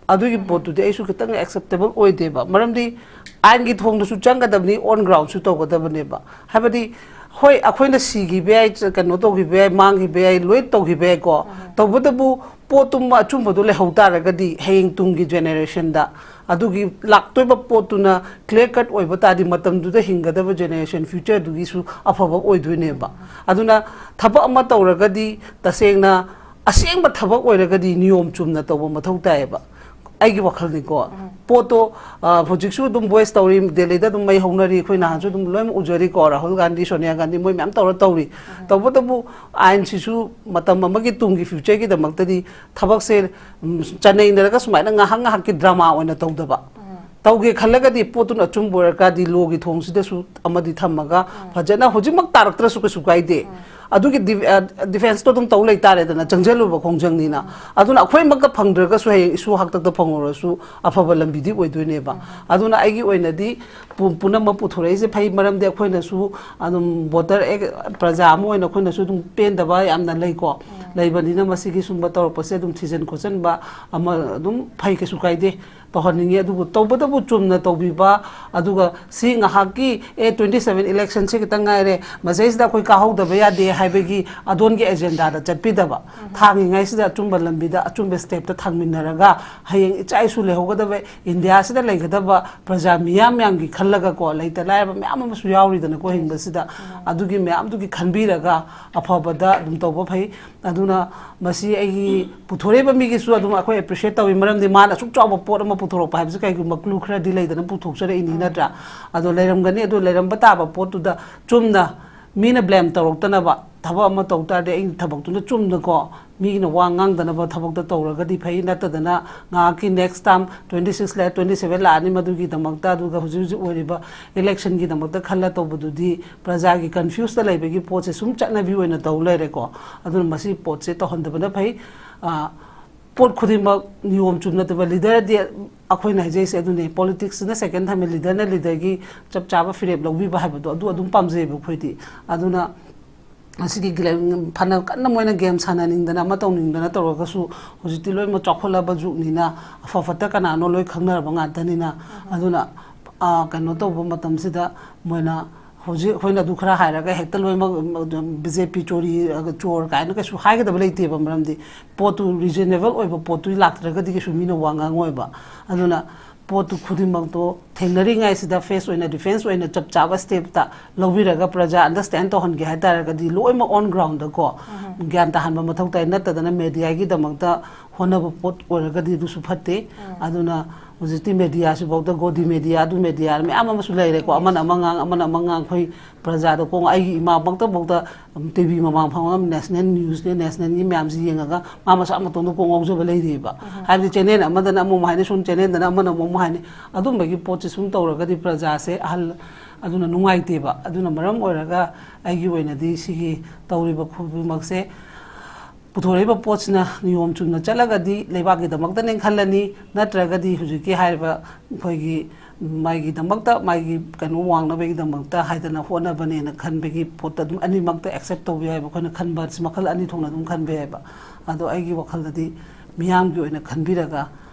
ꯑꯗꯨꯒꯤ ꯄꯣꯠꯇꯨꯗꯤ ꯑꯩꯁꯨ ꯈꯤꯇꯪ ꯑꯦꯛꯁꯦꯞꯇꯦꯕꯜ ꯑꯣꯏꯗꯦꯕ꯫ ꯃꯔꯝꯗꯤ ꯑꯥꯏꯟꯒꯤ ꯊꯣꯡꯗꯁꯨ ꯆꯪꯒꯗꯕꯅꯤ, ꯑꯣꯟ ꯒ꯭ꯔꯥꯎꯟꯁꯨ ꯇꯧꯒꯗꯕꯅꯦꯕ꯫ ꯍꯥꯏꯕꯗꯤ, ꯍꯣꯏ, ꯑꯩꯈꯣꯏꯅ ꯁꯤꯈꯤꯕ ꯌꯥꯏ, ꯀꯩꯅꯣ ꯇꯧꯈꯤꯕ ꯌꯥꯏ, ꯃꯥꯡꯈꯤꯕ ꯌꯥꯏ, ꯂꯣꯏ ꯇꯧꯈꯤꯕ ꯌꯥꯏꯀꯣ꯫ ꯇꯧꯕꯇꯕꯨ ꯄꯣꯠꯇꯨꯃ ꯑꯆꯨꯝꯕꯗꯣ ꯂꯩꯍꯧ ꯇꯥꯔꯒꯗꯤ ꯍꯌꯦꯡ ꯇꯨꯡꯒꯤ ꯖꯦꯅꯦꯔꯦꯁꯟꯗ ꯑꯗꯨꯒꯤ ꯂꯥꯛꯇꯣꯏꯕ ꯄꯣꯠꯇꯨꯅ ꯀ꯭ꯂꯤꯌꯔ ꯀꯠ ꯑꯣꯏꯕ ꯇꯥꯔꯗꯤ ꯃꯇꯝꯗꯨꯗ ꯍꯤꯡꯒꯗꯕ ꯖꯦꯅꯦꯔꯦꯁꯟ ꯐ꯭ꯌꯨꯆꯔꯗꯨꯒꯤꯁꯨ ꯑꯐꯕ ꯑꯣꯏꯗꯣꯏꯅꯦꯕ꯫ ꯑꯗꯨꯅ ꯊꯕꯛ ꯑꯃ ꯇꯧꯔꯒꯗꯤ ꯇꯁꯦꯡꯅ ꯑꯁꯦꯡꯕ ꯊꯕꯛ ꯑꯣꯏꯔꯒꯗꯤ ꯅꯤꯌꯣꯝ ꯆꯨꯝꯅ ꯇꯧꯕ ꯃꯊꯧ ꯇꯥꯏꯌꯦꯕ꯫ ꯑꯩꯒꯤ ꯋꯥꯈꯜꯅꯤꯀꯣ꯫ ꯄꯣꯠꯇꯣ, ꯑ, ꯍꯧꯖꯤꯛꯁꯨ ꯑꯗꯨꯝ ꯚꯣꯏꯁ ꯇꯧꯔꯤ, ꯗꯦꯜꯂꯤꯗ ꯑꯗꯨꯝ ꯃꯩ ꯍꯧꯅꯔꯤ, ꯑꯩꯈꯣꯏ ꯅꯍꯥꯟꯁꯨ ꯑꯗꯨꯝ ꯂꯣꯏꯅꯃꯛ ꯎꯖꯔꯤꯀꯣ, ꯔꯥꯍꯨꯜ ꯒꯥꯟꯙꯤ, ꯁꯣꯅꯤꯌꯥ ꯒꯥꯟꯙꯤ, ꯃꯣꯏ ꯃꯌꯥꯝ ꯇꯧꯔ ꯇꯧꯔꯤ꯫ ꯇꯧꯕꯇꯕꯨ ꯑꯥꯏꯟꯁꯤꯁꯨ ꯃꯇꯝ ꯑꯃꯒꯤ ꯇꯨꯡꯒꯤ ꯐ꯭ꯌꯨꯆꯔꯒꯤꯗꯃꯛꯇꯗꯤ ꯊꯕꯛꯁꯦ, ꯎꯝ, ꯆꯅꯩꯅꯔꯒ ꯁꯨꯃꯥꯏꯅ ꯉꯥꯏꯍꯥꯛ ꯉꯥꯏꯍꯥꯛꯀꯤ ꯗ꯭ꯔꯃꯥ ꯑꯣꯏꯅ ꯇꯧꯗꯕ꯫ ꯇꯧꯒꯦ ꯈꯜꯂꯒꯗꯤ ꯄꯣꯠꯇꯨꯅ ꯑꯆꯨꯝꯕ ꯑꯣꯏꯔꯒꯗꯤ ꯂꯣꯒꯤ ꯊꯣꯡꯁꯤꯗꯁꯨ ꯑꯃꯗꯤ ꯊꯝꯃꯒ ꯐꯖꯅ, ꯍꯧꯖꯤꯛꯃꯛ ꯇꯥꯔꯛꯇ꯭ꯔꯁꯨ ꯀꯩꯁꯨ ꯀꯥꯏꯗꯦ꯫ ꯑꯗꯨꯒꯤ ꯗꯤ-, ꯑ, ꯗꯤꯐꯦꯟꯁꯇꯣ ꯑꯗꯨꯝ ꯇꯧ ꯂꯩꯇꯥꯔꯦꯗꯅ, ꯆꯪꯁꯤꯜꯂꯨꯕ ꯈꯣꯡꯖꯪꯅꯤꯅ꯫ ꯑꯗꯨꯅ ꯑꯩꯈꯣꯏꯃꯛꯇ ꯐꯪꯗ꯭ꯔꯒꯁꯨ ꯍꯌꯦꯡ ꯏꯁꯨ ꯍꯥꯛꯇꯛꯇ ꯐꯪꯉꯨꯔꯁꯨ ꯑꯐꯕ ꯂꯝꯕꯤꯗꯤ ꯑꯣꯏꯗꯣꯏꯅꯦꯕ꯫ ꯑꯗꯨꯅ ꯑꯩꯒꯤ ꯑꯣꯏꯅꯗꯤ ꯄꯨ-, ꯄꯨꯝꯅꯃꯛ ꯄꯨꯊꯣꯔꯛꯏꯁꯦ ꯐꯩ, ꯃꯔꯝꯗꯤ ꯑꯩꯈꯣꯏꯅꯁꯨ ꯑꯗꯨꯝ ꯚꯣꯇꯔ ꯑꯦꯛ-, ꯄ꯭ꯔꯖꯥ ꯑꯃ ꯑꯣꯏꯅ ꯑꯩꯈꯣꯏꯅꯁꯨ ꯑꯗꯨꯝ ꯄꯦꯟꯗꯕ ꯌꯥꯝꯅ ꯂꯩꯀꯣ꯫ ꯂꯩꯕꯅꯤꯅ ꯃꯁꯤꯒꯤ ꯁꯨꯝꯕ ꯇꯧꯔꯛꯄꯁꯦ ꯑꯗꯨꯝ ꯊꯤꯖꯤꯟ ꯈꯣꯠꯆꯤꯟꯕ ꯑꯃ ꯑꯗꯨꯝ ꯐꯩ, ꯀꯩꯁꯨ ꯀꯥꯏꯗꯦ꯫ ꯇꯧꯍꯟꯅꯤꯡꯉꯤ꯫ ꯑꯗꯨꯕꯨ ꯇꯧꯕꯇꯕꯨ ꯆꯨꯝꯅ ꯇꯧꯕꯤꯕ, ꯑꯗꯨꯒ ꯁꯤ ꯉꯥꯏꯍꯥꯛꯀꯤ, ꯑꯦ, twenty seven election ꯁꯤ ꯈꯤꯇꯪ ꯉꯥꯏꯔꯦ, ꯃꯁꯤꯗꯩꯁꯤꯗ ꯑꯩꯈꯣꯏ ꯀꯥꯍꯧꯗꯕ ꯌꯥꯗꯦ ꯍꯥꯏꯕꯒꯤ ꯑꯗꯣꯟꯒꯤ ꯑꯦꯖꯦꯟꯗꯥꯗ ꯆꯠꯄꯤꯗꯕ, ꯊꯥꯡꯉꯤꯉꯩꯁꯤꯗ ꯑꯆꯨꯝꯕ ꯂꯝꯕꯤꯗ, ꯑꯆꯨꯝꯕ ꯁ꯭ꯇꯦꯞꯇ ꯊꯥꯡꯃꯤꯟꯅꯔꯒ ꯍꯌꯦꯡ ꯏꯆꯥ ꯏꯁꯨ ꯂꯩꯍꯧꯒꯗꯕ ꯏꯟꯗꯤꯌꯥꯁꯤꯗ ꯂꯩꯒꯗꯕ ꯄ꯭ꯔꯖꯥ ꯃꯤꯌꯥꯝ ꯃꯌꯥꯝꯒꯤ ꯈꯜꯂꯒꯀꯣ, ꯂꯩꯇ ꯂꯥꯏꯔꯕ ꯃꯌꯥꯝ ꯑꯃꯁꯨ ꯌꯥꯎꯔꯤꯗꯅꯀꯣ ꯍꯤꯡꯕꯁꯤꯗ, ꯑꯗꯨꯒꯤ ꯃꯌꯥꯝꯗꯨꯒꯤ ꯈꯟꯕꯤꯔꯒ ꯑꯐꯕꯗ ꯑꯗꯨꯝ ꯇꯧꯕ ꯐꯩ꯫ ꯑꯗꯨꯅ ꯃꯁꯤ ꯑꯩꯒꯤ ꯄꯨꯊꯣꯔꯛꯏꯕ ꯃꯤꯒꯤꯁꯨ ꯑꯗꯨꯝ ꯑꯩꯈꯣꯏ ꯑꯦꯄ꯭ꯔꯤꯁꯤꯌꯦꯠ ꯇꯧꯏ, ꯃꯔꯝꯗꯤ ꯃꯥꯅ ꯑꯁꯨꯛ ꯆꯥꯎꯕ ꯄꯣꯠ ꯑꯃ ꯄꯨꯊꯣꯔꯛꯄ ꯍꯥꯏꯕꯁꯤ ꯀꯩꯒꯨꯝꯕ ꯀ꯭ꯂꯨ ꯈꯔꯗꯤ ꯂꯩꯗꯅ ꯄꯨꯊꯣꯛꯆꯔꯛꯏꯅꯤ, ꯅꯠꯇ꯭ꯔꯥ? ꯑꯗꯣ ꯂꯩꯔꯝꯒꯅꯤ, ꯑꯗꯣ ꯂꯩꯔꯝꯕ ꯇꯥꯕ ꯄꯣꯠꯇꯨꯗ ꯆꯨꯝꯅ ꯃꯤꯅ ꯕ꯭ꯂꯦꯝ ꯇꯧꯔꯛꯇꯅꯕ ꯊꯕꯛ ꯑꯃ ꯇꯧ ꯇꯥꯔꯗꯤ ꯑꯩꯒꯤ ꯊꯕꯛꯇꯨꯅ ꯆꯨꯝꯅꯀꯣ, ꯃꯤꯅ ꯋꯥ ꯉꯥꯡꯗꯅꯕ ꯊꯕꯛꯇ ꯇꯧꯔꯒꯗꯤ ꯐꯩ, ꯅꯠꯇꯗꯅ ꯉꯥꯏꯍꯥꯛꯀꯤ ꯅꯦꯛꯁ ꯇꯥꯔꯝ twenty six ꯂꯥꯛꯑꯦ, twenty seven ꯂꯥꯛꯑꯅꯤ, ꯃꯗꯨꯒꯤꯗꯃꯛꯇ, ꯑꯗꯨꯒ ꯍꯧꯖꯤꯛ ꯍꯧꯖꯤꯛ ꯑꯣꯏꯔꯤꯕ ꯏꯂꯦꯛꯁꯟꯒꯤꯗꯃꯛꯇ ꯈꯜꯂ ꯇꯧꯕꯗꯨꯗꯤ ꯄ꯭ꯔꯖꯥꯒꯤ ꯀꯟꯐ꯭ꯌꯨꯁꯇ ꯂꯩꯕꯒꯤ ꯄꯣꯠꯁꯦ ꯁꯨꯝ ꯆꯠꯅꯕꯤ ꯑꯣꯏꯅ ꯇꯧ ꯂꯩꯔꯦꯀꯣ꯫ ꯑꯗꯨꯅ ꯃꯁꯤ ꯄꯣꯠꯁꯦ ꯇꯧꯍꯟꯗꯕꯅ ꯐꯩ꯫ ꯑ, ꯄꯣꯠ ꯈꯨꯗꯤꯡꯃꯛ ꯅꯤꯌꯣꯝ ꯆꯨꯝꯅ ꯇꯧꯕ, ꯂꯤꯗꯔꯗꯤ ꯑꯩꯈꯣꯏꯅ ꯍꯥꯏꯖꯩꯁꯦ ꯑꯗꯨꯅꯦ, ꯄꯣꯂꯤꯇꯤꯛꯁꯁꯤꯅ ꯁꯦꯀꯦꯟ ꯊꯝꯃꯦ, ꯂꯤꯗꯔꯅ ꯂꯤꯗꯔꯒꯤ ꯆꯞ ꯆꯥꯕ ꯐꯤꯔꯦꯞ ꯂꯧꯕꯤꯕ ꯍꯥꯏꯕꯗꯣ, ꯑꯗꯨ ꯑꯗꯨꯝ ꯄꯥꯝꯖꯩꯌꯦꯕ ꯑꯩꯈꯣꯏꯗꯤ꯫ ꯑꯗꯨꯅ ꯉꯁꯤꯒꯤ ꯒꯦꯝ, ꯐꯅ ꯀꯟꯅ ꯃꯣꯏꯅ ꯒꯦꯝ ꯁꯥꯟꯅꯅꯤꯡꯗꯅ ꯑꯃ ꯇꯧꯅꯤꯡꯗꯅ ꯇꯧꯔꯒꯁꯨ, ꯍꯧꯖꯤꯛꯇꯤ ꯂꯣꯏꯅꯃꯛ ꯆꯥꯎꯈꯠꯂꯕ ꯖꯨꯒꯅꯤꯅ, ꯑꯐ ꯐꯠꯇ ꯀꯅꯥꯅꯣ ꯂꯣꯏ ꯈꯪꯅꯔꯕ ꯉꯥꯛꯇꯅꯤꯅ꯫ ꯑꯗꯨꯅ, ꯑ, ꯀꯩꯅꯣ ꯇꯧꯕ ꯃꯇꯝꯁꯤꯗ ꯃꯣꯏꯅ ꯍꯧꯖꯤꯛ ꯑꯩꯈꯣꯏꯅ ꯑꯗꯨ ꯈꯔ ꯍꯥꯏꯔꯒ ꯍꯦꯛꯇ ꯂꯣꯏꯅꯃꯛ, ꯎꯝ, ꯕꯤ ꯖꯦ ꯄꯤ ꯆꯣꯔꯤ, ꯑ, ꯆꯣꯔ ꯀꯥꯏꯅ ꯀꯩꯁꯨ ꯍꯥꯏꯒꯗꯕ ꯂꯩꯇꯦꯕ, ꯃꯔꯝꯗꯤ ꯄꯣꯠꯇꯨ ꯔꯤꯖꯅꯦꯕꯜ ꯑꯣꯏꯕ ꯄꯣꯠꯇꯨ ꯂꯥꯛꯇ꯭ꯔꯒꯗꯤ ꯀꯩꯁꯨ ꯃꯤꯅ ꯋꯥ ꯉꯥꯡꯉꯣꯏꯕ꯫ ꯑꯗꯨꯅ ꯄꯣꯠꯇꯨ ꯈꯨꯗꯤꯡꯃꯛꯇꯣ ꯊꯦꯡꯅꯔꯤꯉꯩꯁꯤꯗ ꯐꯦꯁ ꯑꯣꯏꯅ, ꯗꯤꯐꯦꯟꯁ ꯑꯣꯏꯅ ꯆꯞ ꯆꯥꯕ ꯁ꯭ꯇꯦꯞꯇ ꯂꯧꯕꯤꯔꯒ ꯄ꯭ꯔꯖꯥ ꯑꯟꯗꯔꯁ꯭ꯇꯦꯟ ꯇꯧꯍꯟꯒꯦ ꯍꯥꯏ ꯇꯥꯔꯒꯗꯤ ꯂꯣꯏꯅꯃꯛ ꯑꯣꯟ ꯒ꯭ꯔꯥꯎꯟꯗꯀꯣ ꯒ꯭ꯌꯥꯟ ꯇꯥꯍꯟꯕ ꯃꯊꯧ ꯇꯥꯏ, ꯅꯠꯇꯗꯅ ꯃꯦꯗꯤꯌꯥꯒꯤꯗꯃꯛꯇ ꯍꯣꯠꯅꯕ ꯄꯣꯠ ꯑꯣꯏꯔꯒꯗꯤ ꯑꯗꯨꯁꯨ ꯐꯠꯇꯦ꯫ ꯑꯗꯨꯅ ꯍꯧꯖꯤꯛꯇꯤ ꯃꯦꯗꯤꯌꯥꯁꯤꯐꯥꯎꯗ ꯒꯣꯗꯤ ꯃꯦꯗꯤꯌꯥ, ꯑꯗꯨ ꯃꯦꯗꯤꯌꯥ ꯃꯌꯥꯝ ꯑꯃꯁꯨ ꯂꯩꯔꯦꯀꯣ, ꯑꯃꯅ ꯑꯃ ꯉꯥꯡ, ꯑꯃꯅ ꯑꯃ ꯉꯥꯡ, ꯑꯩꯈꯣꯏ ꯄ꯭ꯔꯖꯥꯗ ꯀꯣꯡ, ꯑꯩꯒꯤ ꯏꯃꯥꯃꯛꯇꯐꯥꯎꯗ ꯇꯤ ꯚꯤ ꯃꯃꯥꯡ ꯐꯝꯃꯒ ꯅꯦꯁꯅꯦꯜ ꯅ꯭ꯌꯨꯁꯅꯦ, ꯅꯦꯁꯅꯦꯜꯒꯤ ꯃꯌꯥꯝꯁꯤ ꯌꯦꯡꯉꯒ ꯃꯥ ꯃꯁꯥ ꯃꯇꯣꯝꯗ ꯀꯣꯛ ꯉꯥꯎꯖꯕ ꯂꯩꯔꯤꯕ꯫ ꯍꯥꯏꯕꯗꯤ ꯆꯦꯅꯦꯜ ꯑꯃꯗꯅ ꯑꯃꯃꯨꯛ ꯍꯥꯏꯅꯤ, ꯁꯣꯝ ꯆꯦꯅꯦꯜꯗꯅ ꯑꯃꯅ ꯑꯃꯃꯨꯛ ꯍꯥꯏꯅꯤ꯫ ꯑꯗꯨꯝꯕꯒꯤ ꯄꯣꯠꯁꯦ ꯁꯨꯝ ꯇꯧꯔꯒꯗꯤ ꯄ꯭ꯔꯖꯥꯁꯦ, ꯑꯍꯜ ꯑꯗꯨꯅ ꯅꯨꯡꯉꯥꯏꯇꯦꯕ꯫ ꯑꯗꯨꯅ ꯃꯔꯝ ꯑꯣꯏꯔꯒ ꯑꯩꯒꯤ ꯑꯣꯏꯅꯗꯤ ꯁꯤꯒꯤ ꯇꯧꯔꯤꯕ ꯈꯨꯗꯤꯡꯃꯛꯁꯦ, ꯄꯨꯊꯣꯔꯛꯏꯕ ꯄꯣꯠꯁꯤꯅ ꯅꯤꯌꯣꯝ ꯆꯨꯝꯅ ꯆꯠꯂꯒꯗꯤ ꯂꯩꯕꯥꯛꯀꯤꯗꯃꯛꯇꯅꯦ ꯈꯜꯂꯅꯤ, ꯅꯠꯇ꯭ꯔꯒꯗꯤ ꯍꯧꯖꯤꯛꯀꯤ ꯍꯥꯏꯔꯤꯕ ꯑꯩꯈꯣꯏꯒꯤ ꯃꯥꯒꯤꯗꯃꯛꯇ, ꯃꯥꯒꯤ ꯀꯩꯅꯣ ꯋꯥꯡꯅꯕꯒꯤꯗꯃꯛꯇ ꯍꯥꯏꯗꯅ ꯍꯣꯠꯅꯕꯅꯦꯅ ꯈꯟꯕꯒꯤ ꯄꯣꯠꯇ ꯑꯗꯨꯝ ꯑꯅꯤꯃꯛꯇ accept ꯇꯧꯕ ꯌꯥꯏꯕ꯫ ꯑꯩꯈꯣꯏꯅ ꯈꯟꯕ ꯃꯈꯜ ꯑꯅꯤ ꯊꯣꯛꯅ ꯑꯗꯨꯝ ꯈꯟꯕ ꯌꯥꯏꯕ꯫ ꯑꯗꯣ ꯑꯩꯒꯤ ꯋꯥꯈꯜꯗꯗꯤ ꯃꯤꯌꯥꯝꯒꯤ ꯑꯣꯏꯅ ꯈꯟꯕꯤꯔꯒ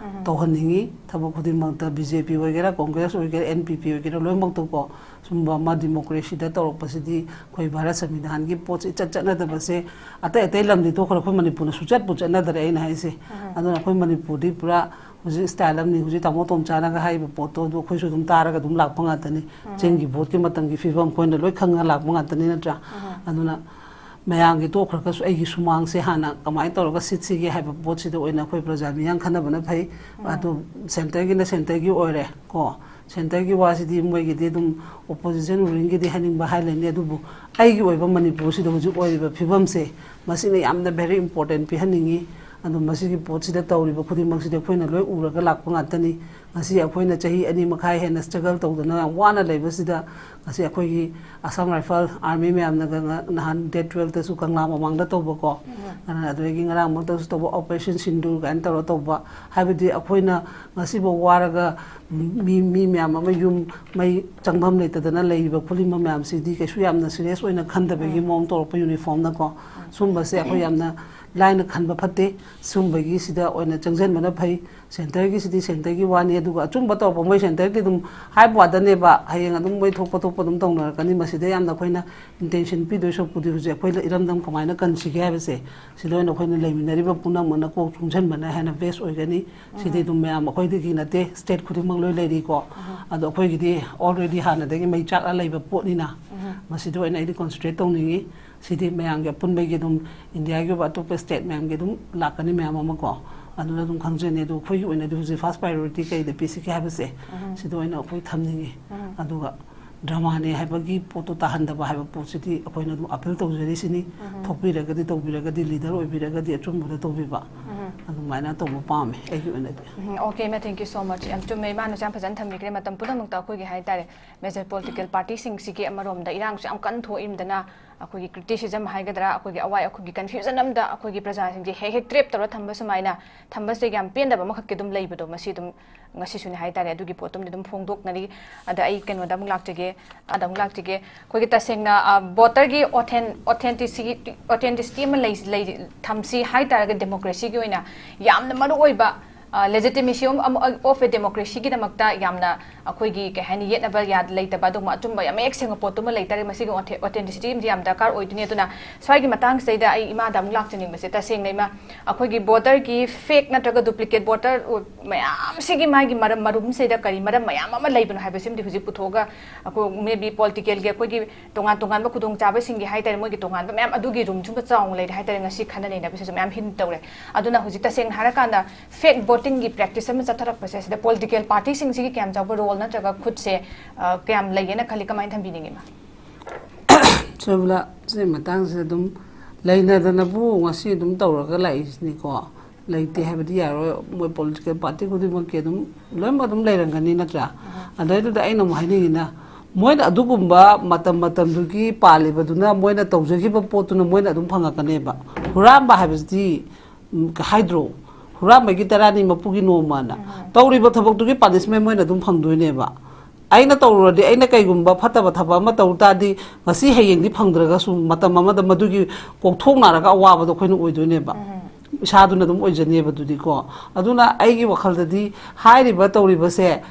ꯇꯧꯍꯟꯅꯤꯡꯉꯤ꯫ ꯊꯕꯛ ꯈꯨꯗꯤꯡꯃꯛꯇ B J P ꯑꯣꯏꯒꯦꯔꯥ, Congress ꯑꯣꯏꯒꯦꯔꯥ, N P P ꯑꯣꯏꯒꯦꯔꯥ, ꯂꯣꯏꯅꯃꯛꯇꯀꯣ, ꯁꯨꯝꯕ ꯑꯃ democracy ꯗ ꯇꯧꯔꯛꯄꯁꯤꯗꯤ ꯑꯩꯈꯣꯏ ꯚꯥꯔꯠ ꯁꯪꯕꯤꯙꯥꯟꯒꯤ ꯄꯣꯠꯁꯤ ꯏꯆꯠ ꯆꯠꯅꯗꯕꯁꯦ, ꯑꯇꯩ ꯑꯇꯩ ꯂꯝꯗꯤ ꯇꯣꯛꯈ꯭ꯔꯣ, ꯑꯩꯈꯣꯏ ꯃꯅꯤꯄꯨꯔꯅ ꯁꯨꯆꯠꯄꯨ ꯆꯠꯅꯗꯔꯦ ꯑꯩꯅ ꯍꯥꯏꯁꯦ꯫ ꯑꯗꯨꯅ ꯑꯩꯈꯣꯏ ꯃꯅꯤꯄꯨꯔꯗꯤ ꯄꯨꯔꯥ ꯍꯧꯖꯤꯛ style ꯑꯃꯅꯤ꯫ ꯍꯧꯖꯤꯛ ꯇꯥꯃꯣ ꯇꯣꯝꯆꯥꯅꯒ ꯍꯥꯏꯔꯤꯕ ꯄꯣꯠꯇꯣ ꯑꯗꯨ ꯑꯩꯈꯣꯏꯁꯨ ꯑꯗꯨꯝ ꯇꯥꯔꯒ ꯑꯗꯨꯝ ꯂꯥꯛꯄ ꯉꯥꯛꯇꯅꯤ꯫ ꯆꯤꯡꯒꯤ ꯚꯣꯠꯀꯤ ꯃꯇꯝꯒꯤ ꯐꯤꯕꯝ ꯑꯩꯈꯣꯏꯅ ꯂꯣꯏ ꯈꯪꯉ ꯂꯥꯛꯄ ꯉꯥꯛꯇꯅꯤ, ꯅꯠꯇ꯭ꯔꯥ? ꯑꯗꯨꯅ ꯃꯌꯥꯝꯒꯤ ꯇꯣꯛꯈ꯭ꯔꯒꯁꯨ ꯑꯩꯒꯤ ꯁꯨꯃꯥꯡꯁꯦ ꯍꯥꯟꯅ ꯀꯃꯥꯏꯅ ꯇꯧꯔꯒ ꯁꯤꯠꯁꯤꯒꯦ ꯍꯥꯏꯕ ꯄꯣꯠꯁꯤꯗ ꯑꯣꯏꯅ ꯑꯩꯈꯣꯏ ꯄ꯭ꯔꯖꯥ ꯃꯤꯌꯥꯝ ꯈꯟꯅꯕꯅ ꯐꯩ꯫ ꯑꯗꯨ centre ꯒꯤꯅ centre ꯒꯤ ꯑꯣꯏꯔꯦ ꯀꯣ꯫ Centre ꯒꯤ ꯋꯥꯁꯤꯗꯤ ꯃꯣꯏꯒꯤꯗꯤ ꯑꯗꯨꯝ opposition, ruling ꯒꯤꯗꯤ ꯍꯥꯏꯅꯤꯡꯕ ꯍꯥꯏ ꯂꯩꯅꯤ, ꯑꯗꯨꯕꯨ ꯑꯩꯒꯤ ꯑꯣꯏꯕ ꯃꯅꯤꯄꯨꯔꯁꯤꯗ ꯍꯧꯖꯤꯛ ꯑꯣꯏꯔꯤꯕ ꯐꯤꯕꯝꯁꯦ, ꯃꯁꯤꯅ ꯌꯥꯝꯅ very important ꯄꯤꯍꯟꯅꯤꯡꯉꯤ꯫ ꯑꯗꯣ ꯃꯁꯤꯒꯤ ꯄꯣꯠꯁꯤꯗ ꯇꯧꯔꯤꯕ ꯈꯨꯗꯤꯡꯃꯛꯁꯤꯗꯤ ꯑꯩꯈꯣꯏꯅ ꯂꯣꯏ ꯎꯔꯒ ꯂꯥꯛꯄ ꯉꯥꯛꯇꯅꯤ꯫ ꯉꯁꯤ ꯑꯩꯈꯣꯏꯅ ꯆꯍꯤ ꯑꯅꯤ ꯃꯈꯥꯏ ꯍꯦꯟꯅ struggle ꯇꯧꯗꯅ ꯌꯥꯝ ꯋꯥꯅ ꯂꯩꯕꯁꯤꯗ, ꯉꯁꯤ ꯑꯩꯈꯣꯏꯒꯤ Assam Rifle Army ꯃꯌꯥꯝꯅꯒ ꯉ-, ꯅꯍꯥꯟ date twelve ꯇꯁꯨ ꯀꯪꯂꯥ ꯃꯃꯥꯡꯗ ꯇꯧꯕꯀꯣ, ꯑꯗꯨꯅ ꯑꯗꯨꯗꯒꯤ ꯉꯔꯥꯡꯃꯛꯇꯁꯨ ꯇꯧꯕ Operation Sindoor ꯀꯥꯏꯅ ꯇꯧꯔ ꯇꯧꯕ, ꯍꯥꯏꯕꯗꯤ ꯑꯩꯈꯣꯏꯅ ꯉꯁꯤꯐꯥꯎ ꯋꯥꯔꯒ ꯃꯤ, ꯃꯤ ꯃꯌꯥꯝ ꯑꯃ ꯌꯨꯝ ꯃꯩ ꯆꯪꯐꯝ ꯂꯩꯇꯗꯅ ꯂꯩꯔꯤꯕ ꯈꯣꯠꯂꯤꯕ ꯃꯌꯥꯝꯁꯤꯗꯤ ꯀꯩꯁꯨ ꯌꯥꯝꯅ serious ꯑꯣꯏꯅ ꯈꯟꯗꯕꯒꯤ ꯃꯑꯣꯡ ꯇꯧꯔꯛꯄ uniform ꯅꯀꯣ꯫ ꯁꯨꯝꯕꯁꯦ ꯑꯩꯈꯣꯏ ꯌꯥꯝꯅ ꯂꯥꯏꯅ ꯈꯟꯕ ꯐꯠꯇꯦ꯫ ꯁꯨꯝꯕꯒꯤ ꯁꯤꯗ ꯑꯣꯏꯅ ꯆꯪꯁꯤꯟꯕꯅ ꯐꯩ꯫ Centre ꯒꯤꯁꯤꯗꯤ centre ꯒꯤ ꯋꯥꯅꯤ, ꯑꯗꯨꯒ ꯑꯆꯨꯝꯕ ꯇꯧꯔꯛꯄ ꯃꯣꯏ centre ꯒꯤ ꯑꯗꯨꯝ ꯍꯥꯏꯕ ꯋꯥꯗꯅꯦꯕ, ꯍꯌꯦꯡ ꯑꯗꯨꯝ ꯃꯣꯏ ꯊꯣꯛꯄ ꯊꯣꯛꯄ ꯑꯗꯨꯝ ꯇꯧꯅꯔꯛꯀꯅꯤ꯫ ꯃꯁꯤꯗ ꯌꯥꯝꯅ ꯑꯩꯈꯣꯏꯅ intention ꯄꯤꯗꯣꯏ ꯁꯔꯨꯛꯄꯨꯗꯤ ꯍꯧꯖꯤꯛ ꯑꯩꯈꯣꯏ ꯏꯔꯝꯗꯝ ꯀꯃꯥꯏꯅ ꯀꯟꯁꯤꯒꯦ ꯍꯥꯏꯕꯁꯦ, ꯁꯤꯗ ꯑꯣꯏꯅ ꯑꯩꯈꯣꯏꯅ ꯂꯩꯃꯤꯟꯅꯔꯤꯕ ꯄꯨꯝꯅꯃꯛꯅ ꯀꯣꯛ ꯆꯨꯡꯁꯤꯟꯕꯅ ꯍꯦꯟꯅ best ꯑꯣꯏꯒꯅꯤ꯫ ꯁꯤꯗꯤ ꯑꯗꯨꯝ ꯃꯌꯥꯝ ꯑꯩꯈꯣꯏꯗꯒꯤ ꯅꯠꯇꯦ, state ꯈꯨꯗꯤꯡꯃꯛ ꯂꯣꯏ ꯂꯩꯔꯤꯀꯣ꯫ ꯑꯗꯣ ꯑꯩꯈꯣꯏꯒꯤꯗꯤ already ꯍꯥꯟꯅꯗꯒꯤ ꯃꯩ ꯆꯥꯛꯂ ꯂꯩꯕ ꯄꯣꯠꯅꯤꯅ, ꯃꯁꯤꯗ ꯑꯣꯏꯅ ꯑꯩꯗꯤ concentrate ꯇꯧꯅꯤꯡꯉꯤ꯫ ꯁꯤꯗꯤ ꯃꯌꯥꯝꯒꯤ ꯑꯄꯨꯟꯕꯒꯤ ꯑꯗꯨꯝ India ꯒꯤ ꯑꯣꯏꯕ ꯑꯇꯣꯞꯄ state ꯃꯌꯥꯝꯒꯤ ꯑꯗꯨꯝ ꯂꯥꯛꯀꯅꯤ ꯃꯌꯥꯝ ꯑꯃ ꯀꯣ꯫ ꯑꯗꯨꯅ ꯑꯗꯨꯝ ꯈꯪꯖꯅꯤ꯫ ꯑꯗꯣ ꯑꯩꯈꯣꯏꯒꯤ ꯑꯣꯏꯅꯗꯤ ꯍꯧꯖꯤꯛ first priority ꯀꯩꯗ ꯄꯤꯁꯤꯒꯦ ꯍꯥꯏꯕꯁꯦ, ꯁꯤꯗ ꯑꯣꯏꯅ ꯑꯩꯈꯣꯏ ꯊꯝꯅꯤꯡꯉꯤ꯫ ꯑꯗꯨꯒ ꯗ꯭ꯔꯃꯥꯅꯦ ꯍꯥꯏꯕꯒꯤ ꯄꯣꯠꯇꯣ ꯇꯥꯍꯟꯗꯕ ꯍꯥꯏꯕ ꯄꯣꯠꯁꯤꯗꯤ ꯑꯩꯈꯣꯏꯅ ꯑꯗꯨꯝ ꯑꯄꯤꯜ ꯇꯧꯖꯔꯤꯁꯤꯅꯤ꯫ ꯊꯣꯛꯄꯤꯔꯒꯗꯤ ꯇꯧꯕꯤꯔꯒꯗꯤ, ꯂꯤꯗꯔ ꯑꯣꯏꯕꯤꯔꯒꯗꯤ ꯑꯆꯨꯝꯕꯗ ꯇꯧꯕꯤꯕ, ꯑꯗꯨꯃꯥꯏꯅ ꯇꯧꯕ ꯄꯥꯝꯃꯦ ꯑꯩꯒꯤ ꯑꯣꯏꯅꯗꯤ꯫ ꯎꯝ, okay, ma'am, thank you so much. ꯌꯥꯝ ꯆꯨꯝꯃꯦ, ꯏꯃꯥꯅꯁꯨ ꯌꯥꯝ ꯐꯖꯅ ꯊꯝꯕꯤꯈ꯭ꯔꯦ꯫ ꯃꯇꯝ ꯄꯨꯝꯅꯃꯛꯇ ꯑꯩꯈꯣꯏꯒꯤ ꯍꯥꯏꯇꯥꯔꯦ, major political party ꯁꯤꯡꯁꯤꯒꯤ ꯑꯃꯔꯣꯝꯗ ꯏꯔꯥꯡꯁꯨ ꯌꯥꯝ ꯀꯟꯅ ꯊꯣꯛꯏꯝꯗꯅ, ꯑꯩꯈꯣꯏꯒꯤ criticism ꯍꯥꯏꯒꯗ꯭ꯔꯥ, ꯑꯩꯈꯣꯏꯒꯤ ꯑꯋꯥꯏ ꯑꯩꯈꯣꯏꯒꯤ confusion ꯑꯃꯗ ꯑꯩꯈꯣꯏꯒꯤ ꯄ꯭ꯔꯖꯥꯁꯤꯡꯁꯦ ꯍꯦꯛ ꯍꯦꯛ trap ꯇꯧꯔ ꯊꯝꯕ ꯁꯨꯃꯥꯏꯅ ꯊꯝꯕꯁꯦ ꯌꯥꯝ ꯄꯦꯟꯗꯕ ꯑꯃꯈꯛꯀꯤ ꯑꯗꯨꯝ ꯂꯩꯕꯗꯣ, ꯃꯁꯤ ꯑꯗꯨꯝ ꯉꯁꯤꯁꯨꯅꯦ ꯍꯥꯏꯇꯥꯔꯦ, ꯑꯗꯨꯒꯤ ꯄꯣꯠꯇꯨꯝꯗꯤ ꯑꯗꯨꯝ ꯐꯣꯡꯗꯣꯛꯅꯔꯤ꯫ ꯑꯗ ꯑꯩ ꯀꯩꯅꯣꯗ ꯑꯃꯨꯛ ꯂꯥꯛꯆꯒꯦ, ꯑꯗ ꯑꯃꯨꯛ ꯂꯥꯛꯆꯒꯦ꯫ ꯑꯩꯈꯣꯏꯒꯤ ꯇꯁꯦꯡꯅ, ꯑ, voter ꯒꯤ authen-, authenticity, authenticity ꯑꯃ ꯂꯩ, ꯂꯩ, ꯊꯝꯁꯤ ꯍꯥꯏꯇꯥꯔꯒꯗꯤ democracy ꯒꯤ ꯑꯣꯏꯅ ꯌꯥꯝꯅ ꯃꯔꯨ ꯑꯣꯏꯕ, ꯑ, legitimacy of, of a democracy ꯒꯤꯗꯃꯛꯇ ꯌꯥꯝꯅ ꯑꯩꯈꯣꯏꯒꯤ ꯀꯩ ꯍꯥꯏꯅꯤ, ꯌꯦꯠꯅꯕ ꯌꯥ-, ꯂꯩꯇꯕ ꯑꯗꯨꯒꯨꯝꯕ ꯑꯆꯨꯝꯕ ꯌꯥꯝ ꯃꯌꯦꯛ ꯁꯦꯡꯕ ꯄꯣꯠꯇꯨꯃ ꯂꯩꯇꯥꯔꯦ, ꯃꯁꯤꯒꯤ authe-, authenticity ꯑꯃꯗꯤ ꯌꯥꯝ ꯗꯔꯀꯥꯔ ꯑꯣꯏꯗꯣꯏꯅꯤ꯫ ꯑꯗꯨꯅ ꯁ꯭ꯋꯥꯏꯒꯤ ꯃꯇꯥꯡꯁꯤꯗꯩꯗ ꯑꯩ ꯏꯃꯥꯗ ꯑꯃꯨꯛ ꯂꯥꯛꯆꯅꯤꯡꯕꯁꯦ, ꯇꯁꯦꯡꯅ ꯏꯃꯥ, ꯑꯩꯈꯣꯏꯒꯤ voter ꯒꯤ fake ꯅꯠꯇ꯭ꯔꯒ duplicate voter ꯑꯣꯏ-, ꯃꯌꯥꯝꯁꯤꯒꯤ ꯃꯥꯒꯤ ꯃꯔꯝ, ꯃꯔꯨꯝꯁꯤꯗꯩꯗ ꯀꯔꯤ ꯃꯔꯝ ꯃꯌꯥꯝ ꯑꯃ ꯂꯩꯕꯅꯣ ꯍꯥꯏꯕꯁꯤꯃꯗꯤ ꯍꯧꯖꯤꯛ ꯄꯨꯊꯣꯛꯑꯒ ꯑꯩꯈꯣꯏ maybe political ꯒꯤ ꯑꯩꯈꯣꯏꯒꯤ ꯇꯣꯉꯥꯟ ꯇꯣꯉꯥꯟꯕ ꯈꯨꯗꯣꯡꯆꯥꯕꯁꯤꯡꯒꯤ ꯍꯥꯏꯇꯥꯔꯦ, ꯃꯣꯏꯒꯤ ꯇꯣꯉꯥꯟꯕ ꯃꯌꯥꯝ ꯑꯗꯨꯒꯤ room ꯁꯨꯝꯕ ꯆꯥꯎꯅ ꯂꯩꯔꯦ ꯍꯥꯏꯇꯥꯔꯦ, ꯉꯁꯤ ꯈꯟꯅ ꯅꯩꯅꯕꯁꯤꯁꯨ ꯃꯌꯥꯝ hint ꯇꯧꯔꯦ꯫ ꯑꯗꯨꯅ ꯍꯧꯖꯤꯛ ꯇꯁꯦꯡꯅ ꯍꯥꯏꯔꯀꯥꯟꯗ fake voting ꯒꯤ practice ꯑꯃ ꯆꯠꯊꯔꯛꯄꯁꯦ, ꯁꯤꯗ political party ꯁꯤꯡꯁꯤꯒꯤ ꯀꯌꯥꯝ ꯆꯥꯎꯕ role ꯅꯠꯇ꯭ꯔꯒ ꯈꯨꯠꯁꯦ, ꯑ, ꯀꯌꯥꯝ ꯂꯩꯒꯦꯅ ꯈꯜꯂꯤ? ꯀꯃꯥꯏꯅ ꯊꯝꯕꯤꯅꯤꯡꯉꯤ, ꯏꯃꯥ? ꯁꯣꯏꯕꯂꯥ, ꯁꯤꯒꯤ ꯃꯇꯥꯡꯁꯤꯗ ꯑꯗꯨꯝ ꯂꯩꯅꯗꯅꯕꯨ ꯉꯁꯤ ꯑꯗꯨꯝ ꯇꯧꯔꯒ ꯂꯥꯛꯏꯁꯤꯅꯤꯀꯣ꯫ ꯂꯩꯇꯦ ꯍꯥꯏꯕꯗꯤ ꯌꯥꯔꯣꯏ, ꯃꯣꯏ political party ꯈꯨꯗꯤꯡꯃꯛꯀꯤ ꯑꯗꯨꯝ ꯂꯣꯏꯅꯃꯛ ꯑꯗꯨꯝ ꯂꯩꯔꯝꯒꯅꯤ, ꯅꯠꯇ꯭ꯔꯥ? ꯑꯗꯩꯗꯨꯗ ꯑꯩꯅ ꯑꯃꯨꯛ ꯍꯥꯏꯅꯤꯡꯉꯤꯅ, ꯃꯣꯏꯅ ꯑꯗꯨꯒꯨꯝꯕ ꯃꯇꯝ ꯃꯇꯝꯗꯨꯒꯤ ꯄꯥꯜꯂꯤꯕꯗꯨꯅ ꯃꯣꯏꯅ ꯇꯧꯖꯈꯤꯕ ꯄꯣꯠꯇꯨꯅ ꯃꯣꯏꯅ ꯑꯗꯨꯝ ꯐꯪꯉꯛꯀꯅꯦꯕ꯫ ꯍꯨꯔꯥꯟꯕ ꯍꯥꯏꯕꯁꯤꯗꯤ, ꯎꯝ, ꯍꯥꯏꯗ꯭ꯔꯣ, ꯍꯨꯔꯥꯟꯕꯒꯤ ꯇꯔꯥꯅꯤ ꯃꯄꯨꯒꯤ ꯅꯣꯡꯃꯅ꯫ ꯇꯧꯔꯤꯕ ꯊꯕꯛꯇꯨꯒꯤ punishment ꯃꯣꯏꯅ ꯑꯗꯨꯝ ꯐꯪꯗꯣꯏꯅꯦꯕ꯫ ꯑꯩꯅ ꯇꯧꯔꯨꯔꯗꯤ, ꯑꯩꯅ ꯀꯩꯒꯨꯝꯕ ꯐꯠꯇꯕ ꯊꯕꯛ ꯑꯃ ꯇꯧ ꯇꯥꯔꯗꯤ, ꯉꯁꯤ ꯍꯌꯦꯡꯗꯤ ꯐꯪꯗ꯭ꯔꯒꯁꯨ ꯃꯇꯝ ꯑꯃꯗ ꯃꯗꯨꯒꯤ ꯀꯣꯛꯊꯣꯛꯅꯔꯒ ꯑꯋꯥꯕꯗꯣ ꯑꯩꯈꯣꯏꯅ ꯑꯣꯏꯗꯣꯏꯅꯦꯕ꯫ ꯏꯁꯥꯗꯨꯅ ꯑꯗꯨꯝ ꯑꯣꯏꯖꯅꯦꯕ ꯑꯗꯨꯗꯤꯀꯣ꯫ ꯑꯗꯨꯅ ꯑꯩꯒꯤ ꯋꯥꯈꯜꯗꯗꯤ ꯍꯥꯏꯔꯤꯕ ꯇꯧꯔꯤꯕꯁꯦ,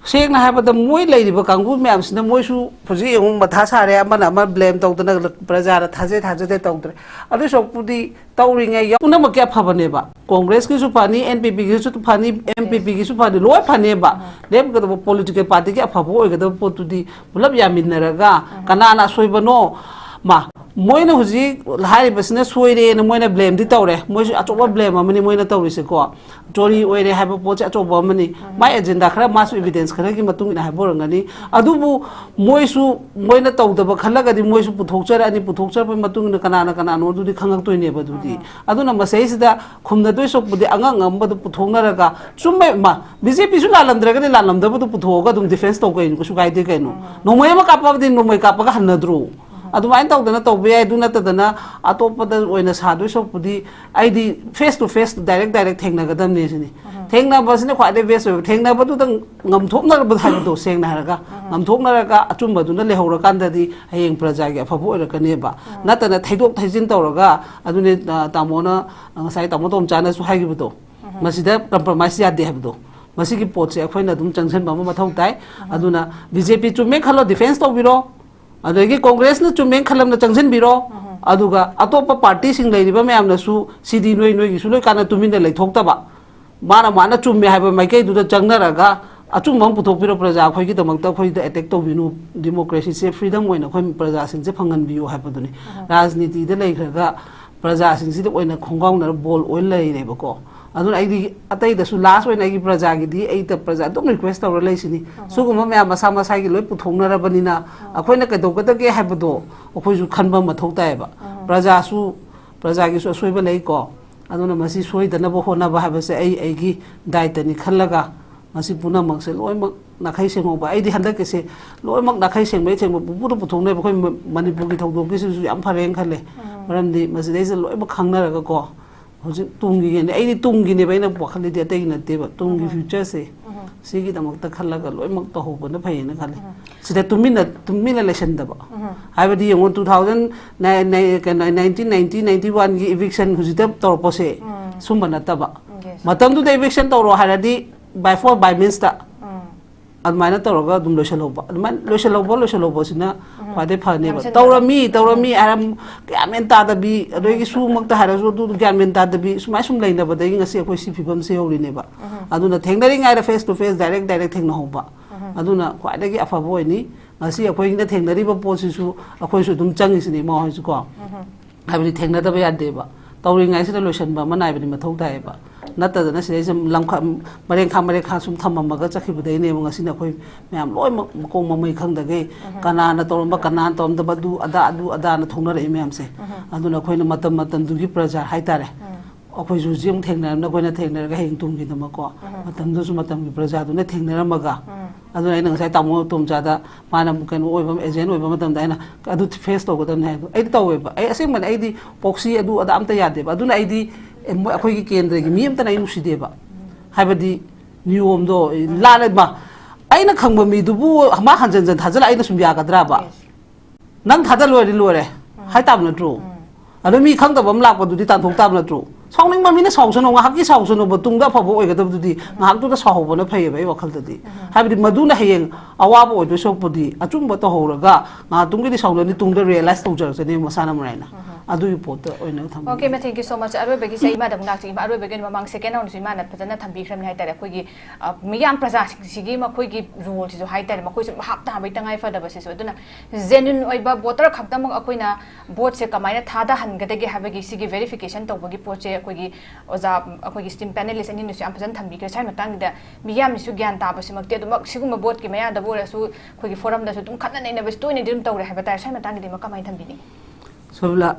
ꯁꯦꯡꯅ ꯍꯥꯏꯕꯗ ꯃꯣꯏ ꯂꯩꯔꯤꯕ ꯀꯥꯡꯕꯨ ꯃꯌꯥꯝꯁꯤꯅ ꯃꯣꯏꯁꯨ ꯍꯧꯖꯤꯛ ꯌꯦꯡꯉꯨ, ꯃꯊꯥ ꯁꯥꯔꯦ, ꯑꯃꯅ ꯑꯃ blame ꯇꯧꯗꯅ ꯄ꯭ꯔꯖꯥꯅ ꯊꯥꯖꯩ ꯊꯥꯖꯗꯦ ꯇꯧꯗ꯭ꯔꯦ꯫ ꯑꯗꯨ ꯁꯔꯨꯛꯄꯨꯗꯤ ꯇꯧꯔꯤꯉꯩ ꯌꯥꯎ-, ꯄꯨꯝꯅꯃꯛꯀꯤ ꯑꯐꯕꯅꯦꯕ꯫ ꯀꯣꯡꯒ꯭ꯔꯦꯁꯀꯤꯁꯨ ꯐꯅꯤ, NPP ꯒꯤꯁꯨ ꯐꯅꯤ, NPP ꯒꯤꯁꯨ ꯐꯅꯤ, ꯂꯣꯏ ꯐꯅꯦꯕ꯫ ꯂꯦꯞꯀꯗꯕ political party ꯒꯤ ꯑꯐꯕ ꯑꯣꯏꯒꯗꯕ ꯄꯣꯠꯇꯨꯗꯤ ꯄꯨꯂꯞ ꯌꯥꯃꯤꯟꯅꯔꯒ ꯀꯅꯥꯅ ꯑꯁꯣꯏꯕꯅꯣ, ꯃꯥ, ꯃꯣꯏꯅ ꯍꯧꯖꯤꯛ ꯍꯥꯏꯔꯤꯕꯁꯤꯅ ꯁꯣꯏꯔꯦꯅ ꯃꯣꯏꯅ ꯕ꯭ꯂꯦꯝꯗꯤ ꯇꯧꯔꯦ꯫ ꯃꯣꯏꯁꯨ ꯑꯆꯧꯕ ꯕ꯭ꯂꯦꯝ ꯑꯃꯅꯤ ꯃꯣꯏꯅ ꯇꯧꯔꯤꯁꯦꯀꯣ꯫ ꯆꯣꯔꯤ ꯑꯣꯏꯔꯦ ꯍꯥꯏꯕ ꯄꯣꯠꯁꯦ ꯑꯆꯧꯕ ꯑꯃꯅꯤ꯫ ꯃꯥꯏ ꯑꯦꯖꯦꯟꯗꯥ ꯈꯔ, ꯃꯥꯁꯨ ꯏꯕꯤꯗꯦꯟꯁ ꯈꯔꯒꯤ ꯃꯇꯨꯡ ꯏꯟꯅ ꯍꯥꯏꯕ ꯑꯣꯏꯔꯝꯒꯅꯤ꯫ ꯑꯗꯨꯕꯨ ꯃꯣꯏꯁꯨ, ꯃꯣꯏꯅ ꯇꯧꯗꯕ ꯈꯜꯂꯒꯗꯤ ꯃꯣꯏꯁꯨ ꯄꯨꯊꯣꯛꯆꯔꯛꯑꯅꯤ꯫ ꯄꯨꯊꯣꯛꯆꯔꯛꯄꯒꯤ ꯃꯇꯨꯡ ꯏꯟꯅ ꯀꯅꯥꯅ ꯀꯅꯥꯅꯣ ꯑꯗꯨꯗꯤ ꯈꯪꯉꯛꯇꯣꯏꯅꯦꯕ꯫ ꯑꯗꯨꯗꯤ ꯑꯗꯨꯅ ꯃꯁꯤꯗꯩꯁꯤꯗ ꯈꯨꯝꯅꯗꯣꯏ ꯁꯔꯨꯛꯄꯨꯗꯤ ꯑꯉꯝ ꯑꯉꯝꯕꯗꯨ ꯄꯨꯊꯣꯛꯅꯔꯒ, ꯆꯨꯝꯃꯦ, ꯃꯥ, ꯕꯤ ꯖꯦ ꯄꯤꯁꯨ ꯂꯥꯜꯂꯝꯗ꯭ꯔꯒꯗꯤ ꯂꯥꯜꯂꯝꯗꯕꯗꯨ ꯄꯨꯊꯣꯛꯑꯒ ꯑꯗꯨꯝ ꯗꯤꯐꯦꯟꯁ ꯇꯧ ꯀꯩꯅꯣ, ꯀꯩꯁꯨ ꯀꯥꯏꯗꯦ ꯀꯩꯅꯣ꯫ ꯅꯣꯡꯃꯩ ꯑꯃ ꯀꯥꯞꯄꯕꯗꯤ ꯅꯣꯡꯃꯩ ꯀꯥꯞꯄꯒ ꯍꯟꯅꯗ꯭ꯔꯣ? ꯑꯗꯨꯃꯥꯏꯅ ꯇꯧꯗꯅ ꯇꯧꯕ ꯌꯥꯏ꯫ ꯑꯗꯨ ꯅꯠꯇꯗꯅ ꯑꯇꯣꯞꯄꯗ ꯑꯣꯏꯅ ꯁꯥꯗꯣꯏ ꯁꯔꯨꯛꯄꯨꯗꯤ ꯑꯩꯗꯤ face to face direct direct ꯊꯦꯡꯅꯒꯗꯕꯅꯦ ꯁꯤꯅꯤ꯫ ꯊꯦꯡꯅꯕꯁꯤꯅ ꯈ꯭ꯋꯥꯏꯗꯩ ꯕꯦꯁ ꯑꯣꯏꯕ꯫ ꯊꯦꯡꯅꯕꯗꯨꯗ ꯉꯝꯊꯣꯛꯅꯕ ꯍꯥꯏꯕꯗꯣ, ꯁꯦꯡꯅ ꯍꯥꯏꯔꯒ, ꯉꯝꯊꯣꯛꯅꯔꯒ ꯑꯆꯨꯝꯕꯗꯨꯅ ꯂꯩꯍꯧꯔꯀꯥꯟꯗꯗꯤ ꯍꯌꯦꯡ ꯄ꯭ꯔꯖꯥꯒꯤ ꯑꯐꯕ ꯑꯣꯏꯔꯛꯀꯅꯦꯕ꯫ ꯅꯠꯇꯅ ꯊꯩꯗꯣꯛ ꯊꯩꯖꯤꯟ ꯇꯧꯔꯒ, ꯑꯗꯨꯅꯦ, ꯑ, ꯇꯥꯃꯣꯅ, ꯑ, ꯉꯁꯥꯏ ꯇꯥꯃꯣ ꯇꯣꯝꯆꯥꯅꯁꯨ ꯍꯥꯏꯈꯤꯕꯗꯣ, ꯃꯁꯤꯗ ꯀꯝꯄ꯭ꯔꯣꯃꯥꯏꯁ ꯌꯥꯗꯦ ꯍꯥꯏꯕꯗꯣ, ꯃꯁꯤꯒꯤ ꯄꯣꯠꯁꯦ ꯑꯩꯈꯣꯏꯅ ꯑꯗꯨꯝ ꯆꯪꯁꯤꯟꯕ ꯑꯃ ꯃꯊꯧ ꯇꯥꯏ꯫ ꯑꯗꯨꯅ ꯕꯤ ꯖꯦ ꯄꯤ ꯆꯨꯝꯃꯦ ꯈꯜꯂꯣ, ꯗꯤꯐꯦꯟꯁ ꯇꯧꯕꯤꯔꯣ, ꯑꯗꯒꯤ ꯀꯣꯡꯒ꯭ꯔꯦꯁꯅ ꯆꯨꯝꯃꯦ ꯈꯜꯂꯝꯅ ꯆꯪꯁꯤꯟꯕꯤꯔꯣ꯫ ꯑꯗꯨꯒ ꯑꯇꯣꯞꯄ ꯄꯥꯔꯇꯤꯁꯤꯡ ꯂꯩꯔꯤꯕ ꯃꯌꯥꯝꯅꯁꯨ ꯁꯤꯗꯤ ꯅꯣꯏ, ꯅꯣꯏꯒꯤꯁꯨ ꯂꯣꯏ ꯀꯥꯟꯅ ꯇꯨꯃꯤꯟꯅ ꯂꯩꯊꯣꯛꯇꯕ, ꯃꯥꯅ, ꯃꯥꯅ ꯆꯨꯝꯃꯦ ꯍꯥꯏꯕ ꯃꯥꯏꯀꯩꯗꯨꯗ ꯆꯪꯅꯔꯒ ꯑꯆꯨꯝꯕ ꯑꯃ ꯄꯨꯊꯣꯛꯄꯤꯔꯣ꯫ ꯄ꯭ꯔꯖꯥ ꯑꯩꯈꯣꯏꯒꯤꯗꯃꯛꯇ ꯑꯩꯈꯣꯏꯗ ꯑꯦꯇꯦꯛ ꯇꯧꯕꯤꯅꯨ, ꯗꯤꯃꯣꯀ꯭ꯔꯦꯁꯤꯁꯦ, ꯐ꯭ꯔꯤꯗꯝ ꯑꯣꯏꯅ ꯑꯩꯈꯣꯏ ꯄ꯭ꯔꯖꯥꯁꯤꯡꯁꯦ ꯐꯪꯍꯟꯕꯤꯌꯨ ꯍꯥꯏꯕꯗꯨꯅꯤ꯫ ꯔꯥꯖꯅꯤꯇꯤꯗ ꯂꯩꯈ꯭ꯔꯒ ꯄ꯭ꯔꯖꯥꯁꯤꯡꯁꯤꯗ ꯑꯣꯏꯅ ꯈꯣꯡꯒꯥꯎꯅꯔ ꯕꯣꯜ ꯑꯣꯏꯅ ꯂꯩꯔꯦꯕꯀꯣ꯫ ꯑꯗꯨꯅ ꯑꯩꯗꯤ ꯑꯇꯩꯗꯁꯨ, ꯂꯥꯁ ꯑꯣꯏꯅ ꯑꯩꯒꯤ ꯄ꯭ꯔꯖꯥꯒꯤꯗꯤ ꯑꯩꯗ ꯄ꯭ꯔꯖꯥ ꯑꯗꯨꯝ ꯔꯤꯀ꯭ꯋꯦꯁ ꯇꯧꯔ ꯂꯩꯁꯤꯅꯤ꯫ ꯁꯤꯒꯨꯝꯕ ꯃꯌꯥꯝ ꯃꯁꯥ ꯃꯁꯥꯒꯤ ꯂꯣꯏ ꯄꯨꯊꯣꯛꯅꯔꯕꯅꯤꯅ ꯑꯩꯈꯣꯏꯅ ꯀꯩꯗꯧꯒꯗꯒꯦ ꯍꯥꯏꯕꯗꯣ ꯑꯩꯈꯣꯏꯁꯨ ꯈꯟꯕ ꯃꯊꯧ ꯇꯥꯏꯌꯦꯕ꯫ ꯄ꯭ꯔꯖꯥꯁꯨ, ꯄ꯭ꯔꯖꯥꯒꯤꯁꯨ ꯑꯁꯣꯏꯕ ꯂꯩꯀꯣ꯫ ꯑꯗꯨꯅ ꯃꯁꯤ ꯁꯣꯏꯗꯅꯕ ꯍꯣꯠꯅꯕ ꯍꯥꯏꯕꯁꯦ ꯑꯩ ꯑꯩꯒꯤ ꯗꯥꯏꯇꯅꯤ ꯈꯜꯂꯒ ꯃꯁꯤ ꯄꯨꯝꯅꯃꯛꯁꯦ ꯂꯣꯏꯅꯃꯛ ꯅꯥꯈꯩ ꯁꯦꯡꯍꯧꯕ꯫ ꯑꯩꯗꯤ ꯍꯟꯗꯛꯀꯤꯁꯦ ꯂꯣꯏꯅꯃꯛ ꯅꯥꯈꯩ ꯁꯦꯡꯕꯩ ꯁꯦꯡꯕ ꯄꯨꯄꯨꯗ ꯄꯨꯊꯣꯛꯅꯩꯕ꯫ ꯑꯩꯈꯣꯏ ꯃ-, ꯃꯅꯤꯄꯨꯔꯒꯤ ꯊꯧꯗꯣꯛꯀꯤꯁꯤꯁꯨ ꯌꯥꯝ ꯐꯔꯦꯅ ꯈꯜꯂꯦ꯫ ꯃꯔꯝꯗꯤ ꯃꯁꯤꯗꯩꯁꯤꯗ ꯂꯣꯏꯅꯃꯛ ꯈꯪꯅꯔꯒꯀꯣ, ꯍꯧꯖꯤꯛ ꯇꯨꯡꯒꯤꯒꯦꯅꯦ꯫ ꯑꯩꯗꯤ ꯇꯨꯡꯒꯤꯅꯦꯕ ꯑꯩꯅ ꯋꯥꯈꯜꯗꯗꯤ, ꯑꯇꯩꯒꯤ ꯅꯠꯇꯦꯕ꯫ ꯇꯨꯡꯒꯤ ꯐ꯭ꯌꯨꯆꯔꯁꯦ, ꯁꯤꯒꯤꯗꯃꯛꯇ ꯈꯜꯂꯒ ꯂꯣꯏꯅꯃꯛ ꯇꯧꯍꯧꯕꯅ ꯐꯩꯌꯦꯅ ꯈꯜꯂꯦ꯫ ꯁꯤꯗ ꯇꯨꯃꯤꯟꯅ, ꯇꯨꯃꯤꯟꯅ ꯂꯩꯁꯟꯗꯕ꯫ ꯍꯥꯏꯕꯗꯤ ꯌꯦꯡꯉꯣ, two thousand nine, nine, ꯀꯩꯅꯣ, nineteen ninety, ninety-one ꯒꯤ eviction ꯍꯧꯖꯤꯛꯇ ꯇꯧꯔꯛꯄꯁꯦ, ꯁꯨꯝꯕ ꯅꯠꯇꯕ꯫ Yes. ꯃꯇꯝꯗꯨꯗ eviction ꯇꯧꯔꯣ ꯍꯥꯏꯔꯗꯤ by force by means ꯇ ꯑꯗꯨꯃꯥꯏꯅ ꯇꯧꯔꯒ ꯑꯗꯨꯝ ꯂꯣꯏꯁꯤꯜꯍꯧꯕ꯫ ꯑꯗꯨꯃꯥꯏꯅ ꯂꯣꯏꯁꯤꯜꯍꯧꯕ, ꯂꯣꯏꯁꯤꯜꯍꯧꯕꯁꯤꯅ ꯈ꯭ꯋꯥꯏꯗꯩ ꯐꯅꯦꯕ꯫ ꯅꯝꯁꯤꯟꯕ꯫ ꯇꯧꯔꯝꯃꯤ, ꯇꯧꯔꯝꯃꯤ ꯍꯥꯏꯔ ꯒ꯭ꯌꯥꯟ ꯃꯦꯟ ꯇꯥꯗꯕꯤ, ꯑꯗꯒꯤ ꯁꯨꯃꯛꯇ ꯍꯥꯏꯔꯁꯨ ꯑꯗꯨ ꯒ꯭ꯌꯥꯟ ꯃꯦꯟ ꯇꯥꯗꯕꯤ, ꯁꯨꯃꯥꯏ ꯁꯨꯝ ꯂꯩꯅꯕꯗꯒꯤ ꯉꯁꯤ ꯑꯩꯈꯣꯏ ꯁꯤ ꯐꯤꯕꯝꯁꯦ ꯌꯧꯔꯤꯅꯦꯕ꯫ ꯑꯗꯨꯅ ꯊꯦꯡꯅꯔꯤꯉꯩꯗ face to face, direct, direct ꯊꯦꯡꯅꯍꯧꯕ꯫ ꯑꯗꯨꯅ ꯈ꯭ꯋꯥꯏꯗꯒꯤ ꯑꯐꯕ ꯑꯣꯏꯅꯤ꯫ ꯉꯁꯤ ꯑꯩꯈꯣꯏꯅ ꯊꯦꯡꯅꯔꯤꯕ ꯄꯣꯠꯁꯤꯁꯨ ꯑꯩꯈꯣꯏꯁꯨ ꯑꯗꯨꯝ ꯆꯪꯉꯤꯁꯤꯅꯤ, ꯏꯃꯥ ꯍꯣꯏꯁꯨꯀꯣ꯫ ꯍꯥꯏꯕꯗꯤ ꯊꯦꯡꯅꯗꯕ ꯌꯥꯗꯦꯕ꯫ ꯇꯧꯔꯤꯉꯩꯁꯤꯗ ꯂꯣꯏꯁꯤꯟꯕ ꯑꯃ ꯅꯥꯏꯕꯗꯤ ꯃꯊꯧ ꯇꯥꯏꯌꯦꯕ꯫ ꯅꯠꯇꯗꯅ ꯁꯤꯗꯩꯁꯤꯗ ꯂꯝꯈ-, ꯃꯔꯦꯡꯈꯥ ꯃꯔꯦꯡꯈꯥ ꯁꯨꯝ ꯊꯝꯃꯝꯃꯒ ꯆꯠꯈꯤꯕꯗꯩꯅꯦꯕ ꯉꯁꯤꯅ ꯑꯩꯈꯣꯏ ꯃꯌꯥꯝ ꯂꯣꯏꯅꯃꯛ ꯃꯀꯣꯡ ꯃꯃꯩ ꯈꯪꯗꯒꯩ ꯀꯅꯥꯅ ꯇꯧꯔꯝꯕ, ꯀꯅꯥꯅ ꯇꯧꯔꯝꯗꯕ, ꯑꯗꯨ ꯑꯗꯥ, ꯑꯗꯨ ꯑꯗꯥꯅ ꯊꯣꯛꯅꯔꯛꯏ ꯃꯌꯥꯝꯁꯦ꯫ ꯑꯗꯨꯅ ꯑꯩꯈꯣꯏꯅ ꯃꯇꯝ ꯃꯇꯝꯗꯨꯒꯤ ꯄ꯭ꯔꯖꯥ ꯍꯥꯏꯇꯥꯔꯦ, ꯑꯩꯈꯣꯏꯁꯨ ꯍꯧꯖꯤꯛ ꯑꯃꯨꯛ ꯊꯦꯡꯅꯔꯝꯅ ꯑꯩꯈꯣꯏꯅ ꯊꯦꯡꯅꯔꯒ ꯍꯌꯦꯡ ꯇꯨꯡꯒꯤꯗꯃꯛꯀꯣ꯫ ꯃꯇꯝꯗꯨꯁꯨ ꯃꯇꯝꯒꯤ ꯄ꯭ꯔꯖꯥꯗꯨꯅ ꯊꯦꯡꯅꯔꯝꯃꯒ, ꯑꯗꯨꯅ ꯑꯩꯅ ꯉꯁꯥꯏ ꯇꯥꯃꯣ ꯇꯣꯝꯆꯥꯗ ꯃꯥꯅ ꯀꯩꯅꯣ ꯑꯣꯏꯕ, ꯑꯦꯖꯦꯟ ꯑꯣꯏꯕ ꯃꯇꯝꯗ ꯑꯩꯅ ꯑꯗꯨ ꯐꯦꯁ ꯇꯧꯒꯗꯕꯅꯤ ꯍꯥꯏꯗꯣ ꯑꯩꯗꯤ ꯇꯧꯋꯦꯕ꯫ ꯑꯩ ꯑꯁꯦꯡꯕꯅꯤ, ꯑꯩꯗꯤ ꯄꯣꯛꯁꯤ ꯑꯗꯨ ꯑꯗꯥ ꯑꯝꯇ ꯌꯥꯗꯦꯕ꯫ ꯑꯗꯨꯅ ꯑꯩꯗꯤ, ꯑꯦ, ꯃꯣꯏ ꯑꯩꯈꯣꯏꯒꯤ ꯀꯦꯟꯗ꯭ꯔꯒꯤ ꯃꯤ ꯑꯝꯇꯅ ꯑꯩ ꯅꯨꯡꯁꯤꯗꯦꯕ꯫ ꯍꯥꯏꯕꯗꯤ ꯅꯤꯌꯣꯝꯗꯣ ꯂꯥꯜꯂꯦ꯫ ꯃꯥ, ꯑꯩꯅ ꯈꯪꯕ ꯃꯤꯗꯨꯕꯨ ꯃꯥ ꯍꯟꯖꯟ ꯍꯟꯖꯟ ꯊꯥꯖꯤꯜꯂ ꯑꯩꯅ ꯁꯨꯝ ꯌꯥꯒꯗ꯭ꯔꯕ? ꯅꯪ ꯊꯥꯗ ꯂꯣꯏꯔꯗꯤ ꯂꯣꯏꯔꯦ ꯍꯥꯏ ꯇꯥꯕ ꯅꯠꯇ꯭ꯔꯣ? ꯑꯗꯣ ꯃꯤ ꯈꯪꯗꯕ ꯑꯃ ꯂꯥꯛꯄꯗꯨꯗꯤ ꯇꯥꯟꯊꯣꯛ ꯇꯥꯕ ꯅꯠꯇ꯭ꯔꯣ? ꯁꯥꯎꯅꯤꯡꯕ ꯃꯤꯅ ꯁꯥꯎꯁꯅꯨ, ꯉꯥꯏꯍꯥꯛꯀꯤ ꯁꯥꯎꯁꯅꯨꯕ, ꯇꯨꯡꯗ ꯑꯐꯕ ꯑꯣꯏꯒꯗꯕꯗꯨꯗꯤ ꯉꯥꯏꯍꯥꯛꯇꯨꯗ ꯁꯥꯎꯍꯧꯕꯅ ꯐꯩꯌꯦꯕ ꯑꯩ ꯋꯥꯈꯜꯗꯗꯤ꯫ ꯍꯥꯏꯕꯗꯤ ꯃꯗꯨꯅ ꯍꯌꯦꯡ ꯑꯋꯥꯕ ꯑꯣꯏꯗꯣꯏ ꯁꯔꯨꯛꯄꯨꯗꯤ ꯑꯆꯨꯝꯕ ꯇꯧꯍꯧꯔꯒ ꯉꯥꯏꯍꯥꯛꯇꯨꯡꯒꯤꯗꯤ ꯁꯥꯎꯅꯅꯤ, ꯇꯨꯡꯗ ꯔꯤꯌꯦꯂꯥꯏꯁ ꯇꯧꯖꯔꯛꯆꯅꯤ ꯃꯁꯥꯅ ꯃꯔꯥꯏꯅ꯫ ꯑꯗꯨꯒꯤ ꯄꯣꯠꯇ ꯑꯣꯏꯅ ꯊꯝꯕꯤꯌꯨ꯫ Okay, ma'am, thank you so much. ꯑꯔꯣꯏꯕꯒꯤꯁꯦ ꯏꯃꯥꯗ ꯑꯃꯨꯛ ꯂꯥꯛꯆꯒꯦ꯫ ꯏꯃꯥ, ꯑꯔꯣꯏꯕꯒꯤ ꯑꯣꯏꯅ ꯃꯃꯥꯡ ꯁꯦꯀꯦꯟ ꯔꯥꯎꯟꯗꯁꯨ ꯏꯃꯥꯅ ꯐꯖꯅ ꯊꯝꯕꯤꯈ꯭ꯔꯕꯅꯤ ꯍꯥꯏꯇꯥꯔꯦ꯫ ꯑꯩꯈꯣꯏꯒꯤ, ꯑ, ꯃꯤꯌꯥꯝ ꯄ꯭ꯔꯖꯥꯁꯤꯡꯁꯤꯒꯤ ꯃꯈꯣꯏꯒꯤ ꯔꯣꯜꯁꯤꯁꯨ ꯍꯥꯏꯇꯥꯔꯦ, ꯃꯈꯣꯏꯁꯨ ꯚꯥꯞ ꯇꯥꯕꯒꯤ ꯇꯉꯥꯏ ꯐꯗꯕꯁꯤꯁꯨ꯫ ꯑꯗꯨꯅ ꯖꯦꯅ꯭ꯌꯨꯟ ꯑꯣꯏꯕ ꯚꯣꯇꯔ ꯈꯛꯇꯃꯛ ꯑꯩꯈꯣꯏꯅ ꯚꯣꯠꯁꯦ ꯀꯃꯥꯏꯅ ꯊꯥꯗꯍꯟꯒꯗꯒꯦ ꯍꯥꯏꯕꯒꯤ ꯁꯤꯒꯤ ꯚꯦꯔꯤꯐꯤꯀꯦꯁꯟ ꯇꯧꯕꯒꯤ ꯄꯣꯠꯁꯦ ꯑꯩꯈꯣꯏꯒꯤ ꯑꯣꯖꯥ, ꯑꯩꯈꯣꯏꯒꯤ ꯁ꯭ꯇꯤꯝ ꯄꯦꯅꯦꯂꯤꯁ ꯑꯅꯤꯅꯁꯨ ꯌꯥꯝ ꯐꯖꯅ ꯊꯝꯕꯤꯈ꯭ꯔꯦ꯫ ꯁ꯭ꯋꯥꯏ ꯃꯇꯥꯡꯁꯤꯗ ꯃꯤꯌꯥꯝꯅꯁꯨ ꯒ꯭ꯌꯥꯟ ꯇꯥꯕꯁꯤꯃꯛꯇꯤ ꯑꯗꯨꯃꯛ ꯁꯤꯒꯨꯝꯕ ꯚꯣꯠꯀꯤ ꯃꯌꯥꯗꯕꯨ ꯑꯣꯏꯔꯁꯨ ꯑꯩꯈꯣꯏꯒꯤ ꯐꯣꯔꯝꯗꯁꯨ ꯑꯗꯨꯝ ꯈꯠꯅ ꯅꯩꯅꯕꯁꯤ ꯇꯣꯏꯅꯗꯤ ꯑꯗꯨꯝ ꯇꯧꯔꯦ ꯍꯥꯏꯕ ꯇꯥꯔꯦ꯫ ꯁ꯭ꯋꯥꯏ ꯃꯇꯥꯡꯒꯤꯗꯤ ꯃ-, ꯀꯃꯥꯏꯅ ꯊꯝꯕꯤꯅꯤ? ꯁꯣꯕꯤꯂꯥ,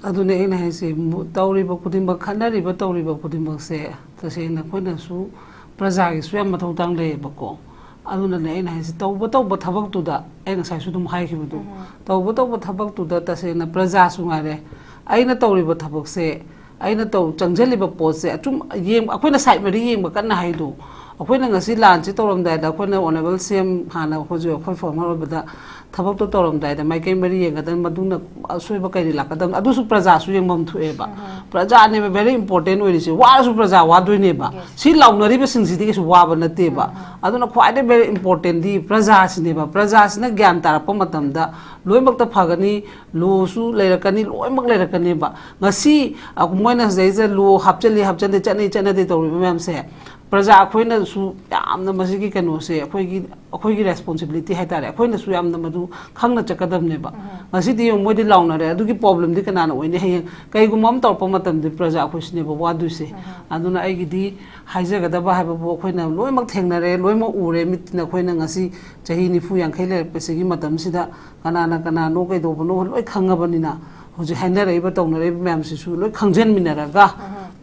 ꯑꯗꯨꯅꯦ ꯑꯩꯅ ꯍꯥꯏꯁꯦ, ꯃꯨ-, ꯇꯧꯔꯤꯕ ꯈꯨꯗꯤꯡꯃꯛ, ꯈꯠꯅꯔꯤꯕ ꯇꯧꯔꯤꯕ ꯈꯨꯗꯤꯡꯃꯛꯁꯦ ꯇꯁꯦꯡꯅ ꯑꯩꯈꯣꯏꯅꯁꯨ ꯄ꯭ꯔꯖꯥꯒꯤꯁꯨ ꯌꯥꯝ ꯃꯊꯧ ꯇꯥꯡ ꯂꯩꯌꯦꯕꯀꯣ꯫ ꯑꯗꯨꯅꯅꯦ ꯑꯩꯅ ꯍꯥꯏꯁꯦ, ꯇꯧꯕ ꯇꯧꯕ ꯊꯕꯛꯇꯨꯗ, ꯑꯩ ꯉꯁꯥꯏꯁꯨ ꯑꯗꯨꯝ ꯍꯥꯏꯈꯤꯕꯗꯣ, ꯇꯧꯕ ꯇꯧꯕ ꯊꯕꯛꯇꯨꯗ ꯇꯁꯦꯡꯅ ꯄ꯭ꯔꯖꯥꯁꯨ ꯉꯥꯏꯔꯦ, ꯑꯩꯅ ꯇꯧꯔꯤꯕ ꯊꯕꯛꯁꯦ, ꯑꯩꯅ ꯇꯧ-, ꯆꯪꯁꯤꯜꯂꯤꯕ ꯄꯣꯠꯁꯦ ꯑꯆꯨꯝ-, ꯌꯦꯡ-, ꯑꯩꯈꯣꯏꯅ ꯁꯥꯏꯠ ꯃꯔꯤ ꯌꯦꯡꯕ ꯀꯟꯅ ꯍꯥꯏꯗꯣ꯫ ꯑꯩꯈꯣꯏꯅ ꯉꯁꯤ ꯂꯥꯟꯁꯤ ꯇꯧꯔꯝꯗꯥꯏꯗ ꯑꯩꯈꯣꯏꯅ ꯑꯣꯅꯔꯦꯕꯜ ꯁꯤ ꯑꯦꯝ ꯍꯥꯟꯅ ꯑꯩꯈꯣꯏꯁꯨ ꯑꯩꯈꯣꯏ ꯐꯣꯔꯃꯔ ꯑꯣꯏꯕꯗ ꯊꯕꯛꯇꯣ ꯇꯧꯔꯝꯗꯥꯏꯗ ꯃꯥꯏꯀꯩ ꯃꯔꯤ ꯌꯦꯡꯒꯗꯕꯅꯤ, ꯃꯗꯨꯅ ꯑꯁꯣꯏꯕ ꯀꯩꯗꯤ ꯂꯥꯛꯀꯗꯕꯅꯤ, ꯑꯗꯨꯁꯨ ꯄ꯭ꯔꯖꯥꯁꯨ ꯌꯦꯡꯐꯝ ꯊꯣꯛꯑꯦꯕ꯫ ꯄ꯭ꯔꯖꯥꯅꯦꯕ very important ꯑꯣꯏꯔꯤꯁꯦ, ꯋꯥꯔꯁꯨ ꯄ꯭ꯔꯖꯥ ꯋꯥꯗꯣꯏꯅꯦꯕ꯫ ꯁꯤ ꯂꯥꯎꯅꯔꯤꯕꯁꯤꯡꯁꯤꯗꯤ ꯀꯩꯁꯨ ꯋꯥꯕ ꯅꯠꯇꯦꯕ꯫ ꯑꯗꯨꯅ ꯈ꯭ꯋꯥꯏꯗꯒꯤ very importantꯗꯤ ꯄ꯭ꯔꯖꯥꯁꯤꯅꯦꯕ꯫ ꯄ꯭ꯔꯖꯥꯁꯤꯅ ꯒ꯭ꯌꯥꯟ ꯇꯥꯔꯛꯄ ꯃꯇꯝꯗ ꯂꯣꯏꯅꯃꯛꯇ ꯐꯒꯅꯤ, ꯂꯣꯁꯨ ꯂꯩꯔꯛꯀꯅꯤ, ꯂꯣꯏꯅꯃꯛ ꯂꯩꯔꯛꯀꯅꯦꯕ꯫ ꯉꯁꯤ, ꯑ, ꯃꯣꯏꯅ ꯁꯤꯗꯩꯁꯤꯗ ꯂꯣ ꯍꯥꯞꯆꯜꯂꯤ, ꯍꯥꯞꯆꯟꯗꯦ, ꯆꯠꯅꯩ, ꯆꯠꯅꯗꯦ ꯇꯧꯔꯤꯕ ꯃꯌꯥꯝꯁꯦ, ꯄ꯭ꯔꯖꯥ ꯑꯩꯈꯣꯏꯅꯁꯨ ꯌꯥꯝꯅ ꯃꯁꯤꯒꯤ ꯀꯩꯅꯣꯁꯦ ꯑꯩꯈꯣꯏꯒꯤ, ꯑꯩꯈꯣꯏꯒꯤ ꯔꯦꯁꯄꯣꯟꯁꯤꯕꯤꯂꯤꯇꯤ ꯍꯥꯏꯇꯥꯔꯦ, ꯑꯩꯈꯣꯏꯅꯁꯨ ꯌꯥꯝꯅ ꯃꯗꯨ ꯈꯪꯅ ꯆꯠꯀꯗꯕꯅꯦꯕ꯫ ꯉꯁꯤꯗꯤ ꯌꯦꯡꯉꯨ, ꯃꯣꯏꯗꯤ ꯂꯥꯎꯅꯔꯦ, ꯑꯗꯨꯒꯤ ꯄ꯭ꯔꯣꯕ꯭ꯂꯦꯝꯗꯤ ꯀꯅꯥꯅ ꯑꯣꯏꯅꯤ? ꯍꯌꯦꯡ ꯀꯩꯒꯨꯝꯕ ꯑꯃ ꯇꯧꯔꯛꯄ ꯃꯇꯝꯗ ꯄ꯭ꯔꯖꯥ ꯑꯩꯈꯣꯏꯁꯤꯅꯦꯕ ꯋꯥꯗꯣꯏꯁꯦ꯫ ꯑꯗꯨꯅ ꯑꯩꯒꯤꯗꯤ ꯍꯥꯏꯖꯒꯗꯕ ꯍꯥꯏꯕꯕꯨ ꯑꯩꯈꯣꯏꯅ ꯂꯣꯏꯅꯃꯛ ꯊꯦꯡꯅꯔꯦ, ꯂꯣꯏꯅꯃꯛ ꯎꯔꯦ, ꯃꯤꯠꯅ ꯑꯩꯈꯣꯏꯅ ꯉꯁꯤ ꯆꯍꯤ ꯅꯤꯐꯨ ꯌꯥꯡꯈꯩ ꯂꯩꯔꯛꯄꯁꯤꯒꯤ ꯃꯇꯝꯁꯤꯗ ꯀꯅꯥꯅ ꯀꯅꯥꯅꯣ ꯀꯩꯗꯧꯕꯅꯣ ꯂꯣꯏ ꯈꯪꯉꯕꯅꯤꯅ ꯍꯧꯖꯤꯛ ꯍꯥꯏꯅꯔꯛꯏꯕ ꯇꯧꯅꯔꯛꯏꯕ ꯃꯌꯥꯝꯁꯤꯁꯨ ꯂꯣꯏ ꯈꯪꯖꯟꯃꯤꯟꯅꯔꯒ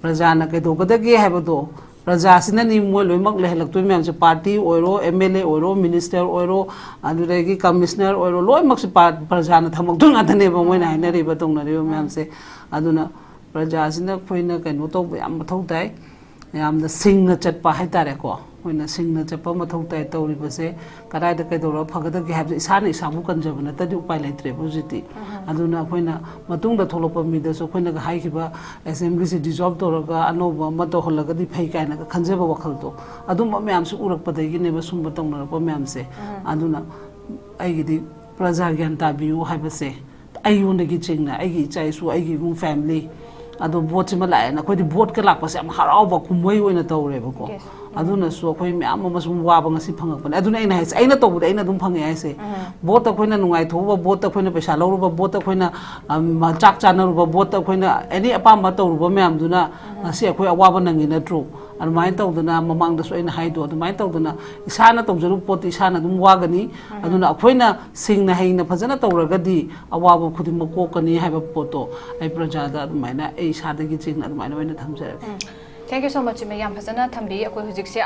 ꯄ꯭ꯔꯖꯥꯅ ꯀꯩꯗꯧꯒꯗꯒꯦ ꯍꯥꯏꯕꯗꯣ, ꯄ꯭ꯔꯖꯥꯁꯤꯅꯅꯤ ꯃꯣꯏ ꯂꯣꯏꯅꯃꯛ ꯂꯩꯍꯜꯂꯛꯇꯣꯏ ꯃꯌꯥꯝꯁꯦ, ꯄꯥꯔꯇꯤ ꯑꯣꯏꯔꯣ, ꯑꯦꯝ ꯑꯦꯜ ꯑꯦ ꯑꯣꯏꯔꯣ, ꯃꯤꯅꯤꯁꯇꯔ ꯑꯣꯏꯔꯣ, ꯑꯗꯨꯗꯒꯤ ꯀꯃꯤꯁꯅꯔ ꯑꯣꯏꯔꯣ, ꯂꯣꯏꯅꯃꯛꯁꯦ ꯄꯥ-, ꯄ꯭ꯔꯖꯥꯅ ꯊꯝꯃꯛꯇꯣꯏ ꯉꯥꯛꯇꯅꯦꯕ ꯃꯣꯏꯅ ꯍꯥꯏꯅꯔꯤꯕ ꯇꯧꯅꯔꯤꯕ ꯃꯌꯥꯝꯁꯦ꯫ ꯑꯗꯨꯅ ꯄ꯭ꯔꯖꯥꯁꯤꯅ ꯑꯩꯈꯣꯏꯅ ꯀꯩꯅꯣ ꯇꯧꯕ ꯌꯥꯝ ꯃꯊꯧ ꯇꯥꯏ, ꯌꯥꯝꯅ ꯁꯤꯡꯅ ꯆꯠꯄ ꯍꯥꯏꯇꯥꯔꯦꯀꯣ꯫ ꯑꯩꯈꯣꯏꯅ ꯁꯤꯡꯅ ꯆꯠꯄ ꯃꯊꯧ ꯇꯥꯏ ꯇꯧꯔꯤꯕꯁꯦ꯫ ꯀꯗꯥꯏꯗ ꯀꯩꯗꯧꯔ ꯐꯒꯗꯒꯦ ꯍꯥꯏꯕꯁꯦ ꯏꯁꯥꯅ ꯏꯁꯥꯕꯨ ꯀꯟꯖꯕ ꯅꯠꯇ꯭ꯔꯗꯤ ꯎꯄꯥꯏ ꯂꯩꯇ꯭ꯔꯦꯕ ꯍꯧꯖꯤꯛꯇꯤ꯫ ꯑꯗꯨꯅ ꯑꯩꯈꯣꯏꯅ ꯃꯇꯨꯡꯗ ꯊꯣꯛꯂꯛꯄ ꯃꯤꯗꯁꯨ ꯑꯩꯈꯣꯏꯅꯒ ꯍꯥꯏꯈꯤꯕ ꯑꯦꯁꯦꯝꯕ꯭ꯂꯤꯁꯤ ꯗꯤꯖꯣꯜꯕ ꯇꯧꯔꯒ ꯑꯅꯧꯕ ꯑꯃ ꯇꯧꯍꯜꯂꯒꯗꯤ ꯐꯩ ꯀꯥꯏꯅꯒ ꯈꯟꯖꯕ ꯋꯥꯈꯜꯗꯣ, ꯑꯗꯨꯝꯕ ꯃꯌꯥꯝꯁꯨ ꯎꯔꯛꯄꯗꯒꯤꯅꯦꯕ ꯁꯨꯝꯕ ꯇꯧꯅꯔꯛꯄ ꯃꯌꯥꯝꯁꯦ꯫ ꯑꯗꯨꯅ ꯑꯩꯒꯤꯗꯤ ꯄ꯭ꯔꯖꯥ ꯒ꯭ꯌꯥꯟ ꯇꯥꯕꯤꯌꯨ ꯍꯥꯏꯕꯁꯦ, ꯑꯩꯉꯣꯟꯗꯒꯤ ꯆꯤꯡꯅ ꯑꯩꯒꯤ ꯏꯆꯥ ꯏꯁꯨ, ꯑꯩꯒꯤ ꯏꯃꯨꯡ ꯐꯦꯃꯤꯂꯤ, ꯑꯗꯣ ꯚꯣꯠꯁꯤꯃ ꯂꯥꯛꯑꯦꯅ ꯑꯩꯈꯣꯏꯗꯤ ꯚꯣꯠꯀ ꯂꯥꯛꯄꯁꯦ ꯌꯥꯝ ꯍꯔꯥꯎꯕ ꯀꯨꯝꯍꯩ ꯑꯣꯏꯅ ꯇꯧꯔꯦꯕꯀꯣ꯫ Yes. ꯑꯗꯨꯅꯁꯨ ꯑꯩꯈꯣꯏ ꯃꯌꯥꯝ ꯑꯃ ꯁꯨꯝ ꯋꯥꯕ ꯉꯁꯤ ꯐꯪꯉꯛꯄꯅꯦ꯫ ꯑꯗꯨꯅ ꯑꯩꯅ ꯍꯥꯏꯁꯦ, ꯑꯩꯅ ꯇꯧꯕꯗ ꯑꯩꯅ ꯑꯗꯨꯝ ꯐꯪꯉꯦ ꯍꯥꯏꯁꯦ꯫ ꯚꯣꯠꯇ ꯑꯩꯈꯣꯏꯅ ꯅꯨꯡꯉꯥꯏꯊꯣꯛꯎꯕ, ꯚꯣꯠꯇ ꯑꯩꯈꯣꯏꯅ ꯄꯩꯁꯥ ꯂꯧꯔꯨꯕ, ꯚꯣꯠꯇ ꯑꯩꯈꯣꯏꯅ, ꯑꯝ, ꯆꯥꯛ ꯆꯥꯅꯔꯨꯕ, ꯚꯣꯠꯇ ꯑꯩꯈꯣꯏꯅ ꯑꯦꯅꯤ ꯑꯄꯥꯝꯕ ꯇꯧꯔꯨꯕ ꯃꯌꯥꯝꯗꯨꯅ ꯉꯁꯤ ꯑꯩꯈꯣꯏ ꯑꯋꯥꯕ ꯅꯪꯉꯤ ꯅꯠꯇ꯭ꯔꯣ? ꯑꯗꯨꯃꯥꯏꯅ ꯇꯧꯗꯅ ꯃꯃꯥꯡꯗꯁꯨ ꯑꯩꯅ ꯍꯥꯏꯗꯣ, ꯑꯗꯨꯃꯥꯏꯅ ꯇꯧꯗꯅ ꯏꯁꯥꯅ ꯇꯧꯖꯔꯨꯕ ꯄꯣꯠꯇꯤ ꯏꯁꯥꯅ ꯑꯗꯨꯝ ꯋꯥꯒꯅꯤ꯫ ꯑꯗꯨꯅ ꯑꯩꯈꯣꯏꯅ ꯁꯤꯡꯅ ꯍꯩꯅ ꯐꯖꯅ ꯇꯧꯔꯒꯗꯤ ꯑꯋꯥꯕ ꯈꯨꯗꯤꯡꯃꯛ ꯀꯣꯛꯀꯅꯤ ꯍꯥꯏꯕ ꯄꯣꯠꯇꯣ ꯑꯩ ꯄ꯭ꯔꯖꯥꯗ ꯑꯗꯨꯃꯥꯏꯅ ꯑꯩ ꯏꯁꯥꯗꯒꯤ ꯆꯤꯡꯅ ꯑꯗꯨꯃꯥꯏꯅ ꯑꯣꯏꯅ ꯊꯝꯖꯔꯒꯦ꯫ Thank you so much, ꯏꯃꯥ꯫ ꯌꯥꯝ ꯐꯖꯅ ꯊꯝꯕꯤ꯫ ꯑꯩꯈꯣꯏ ꯍꯧꯖꯤꯛꯁꯦ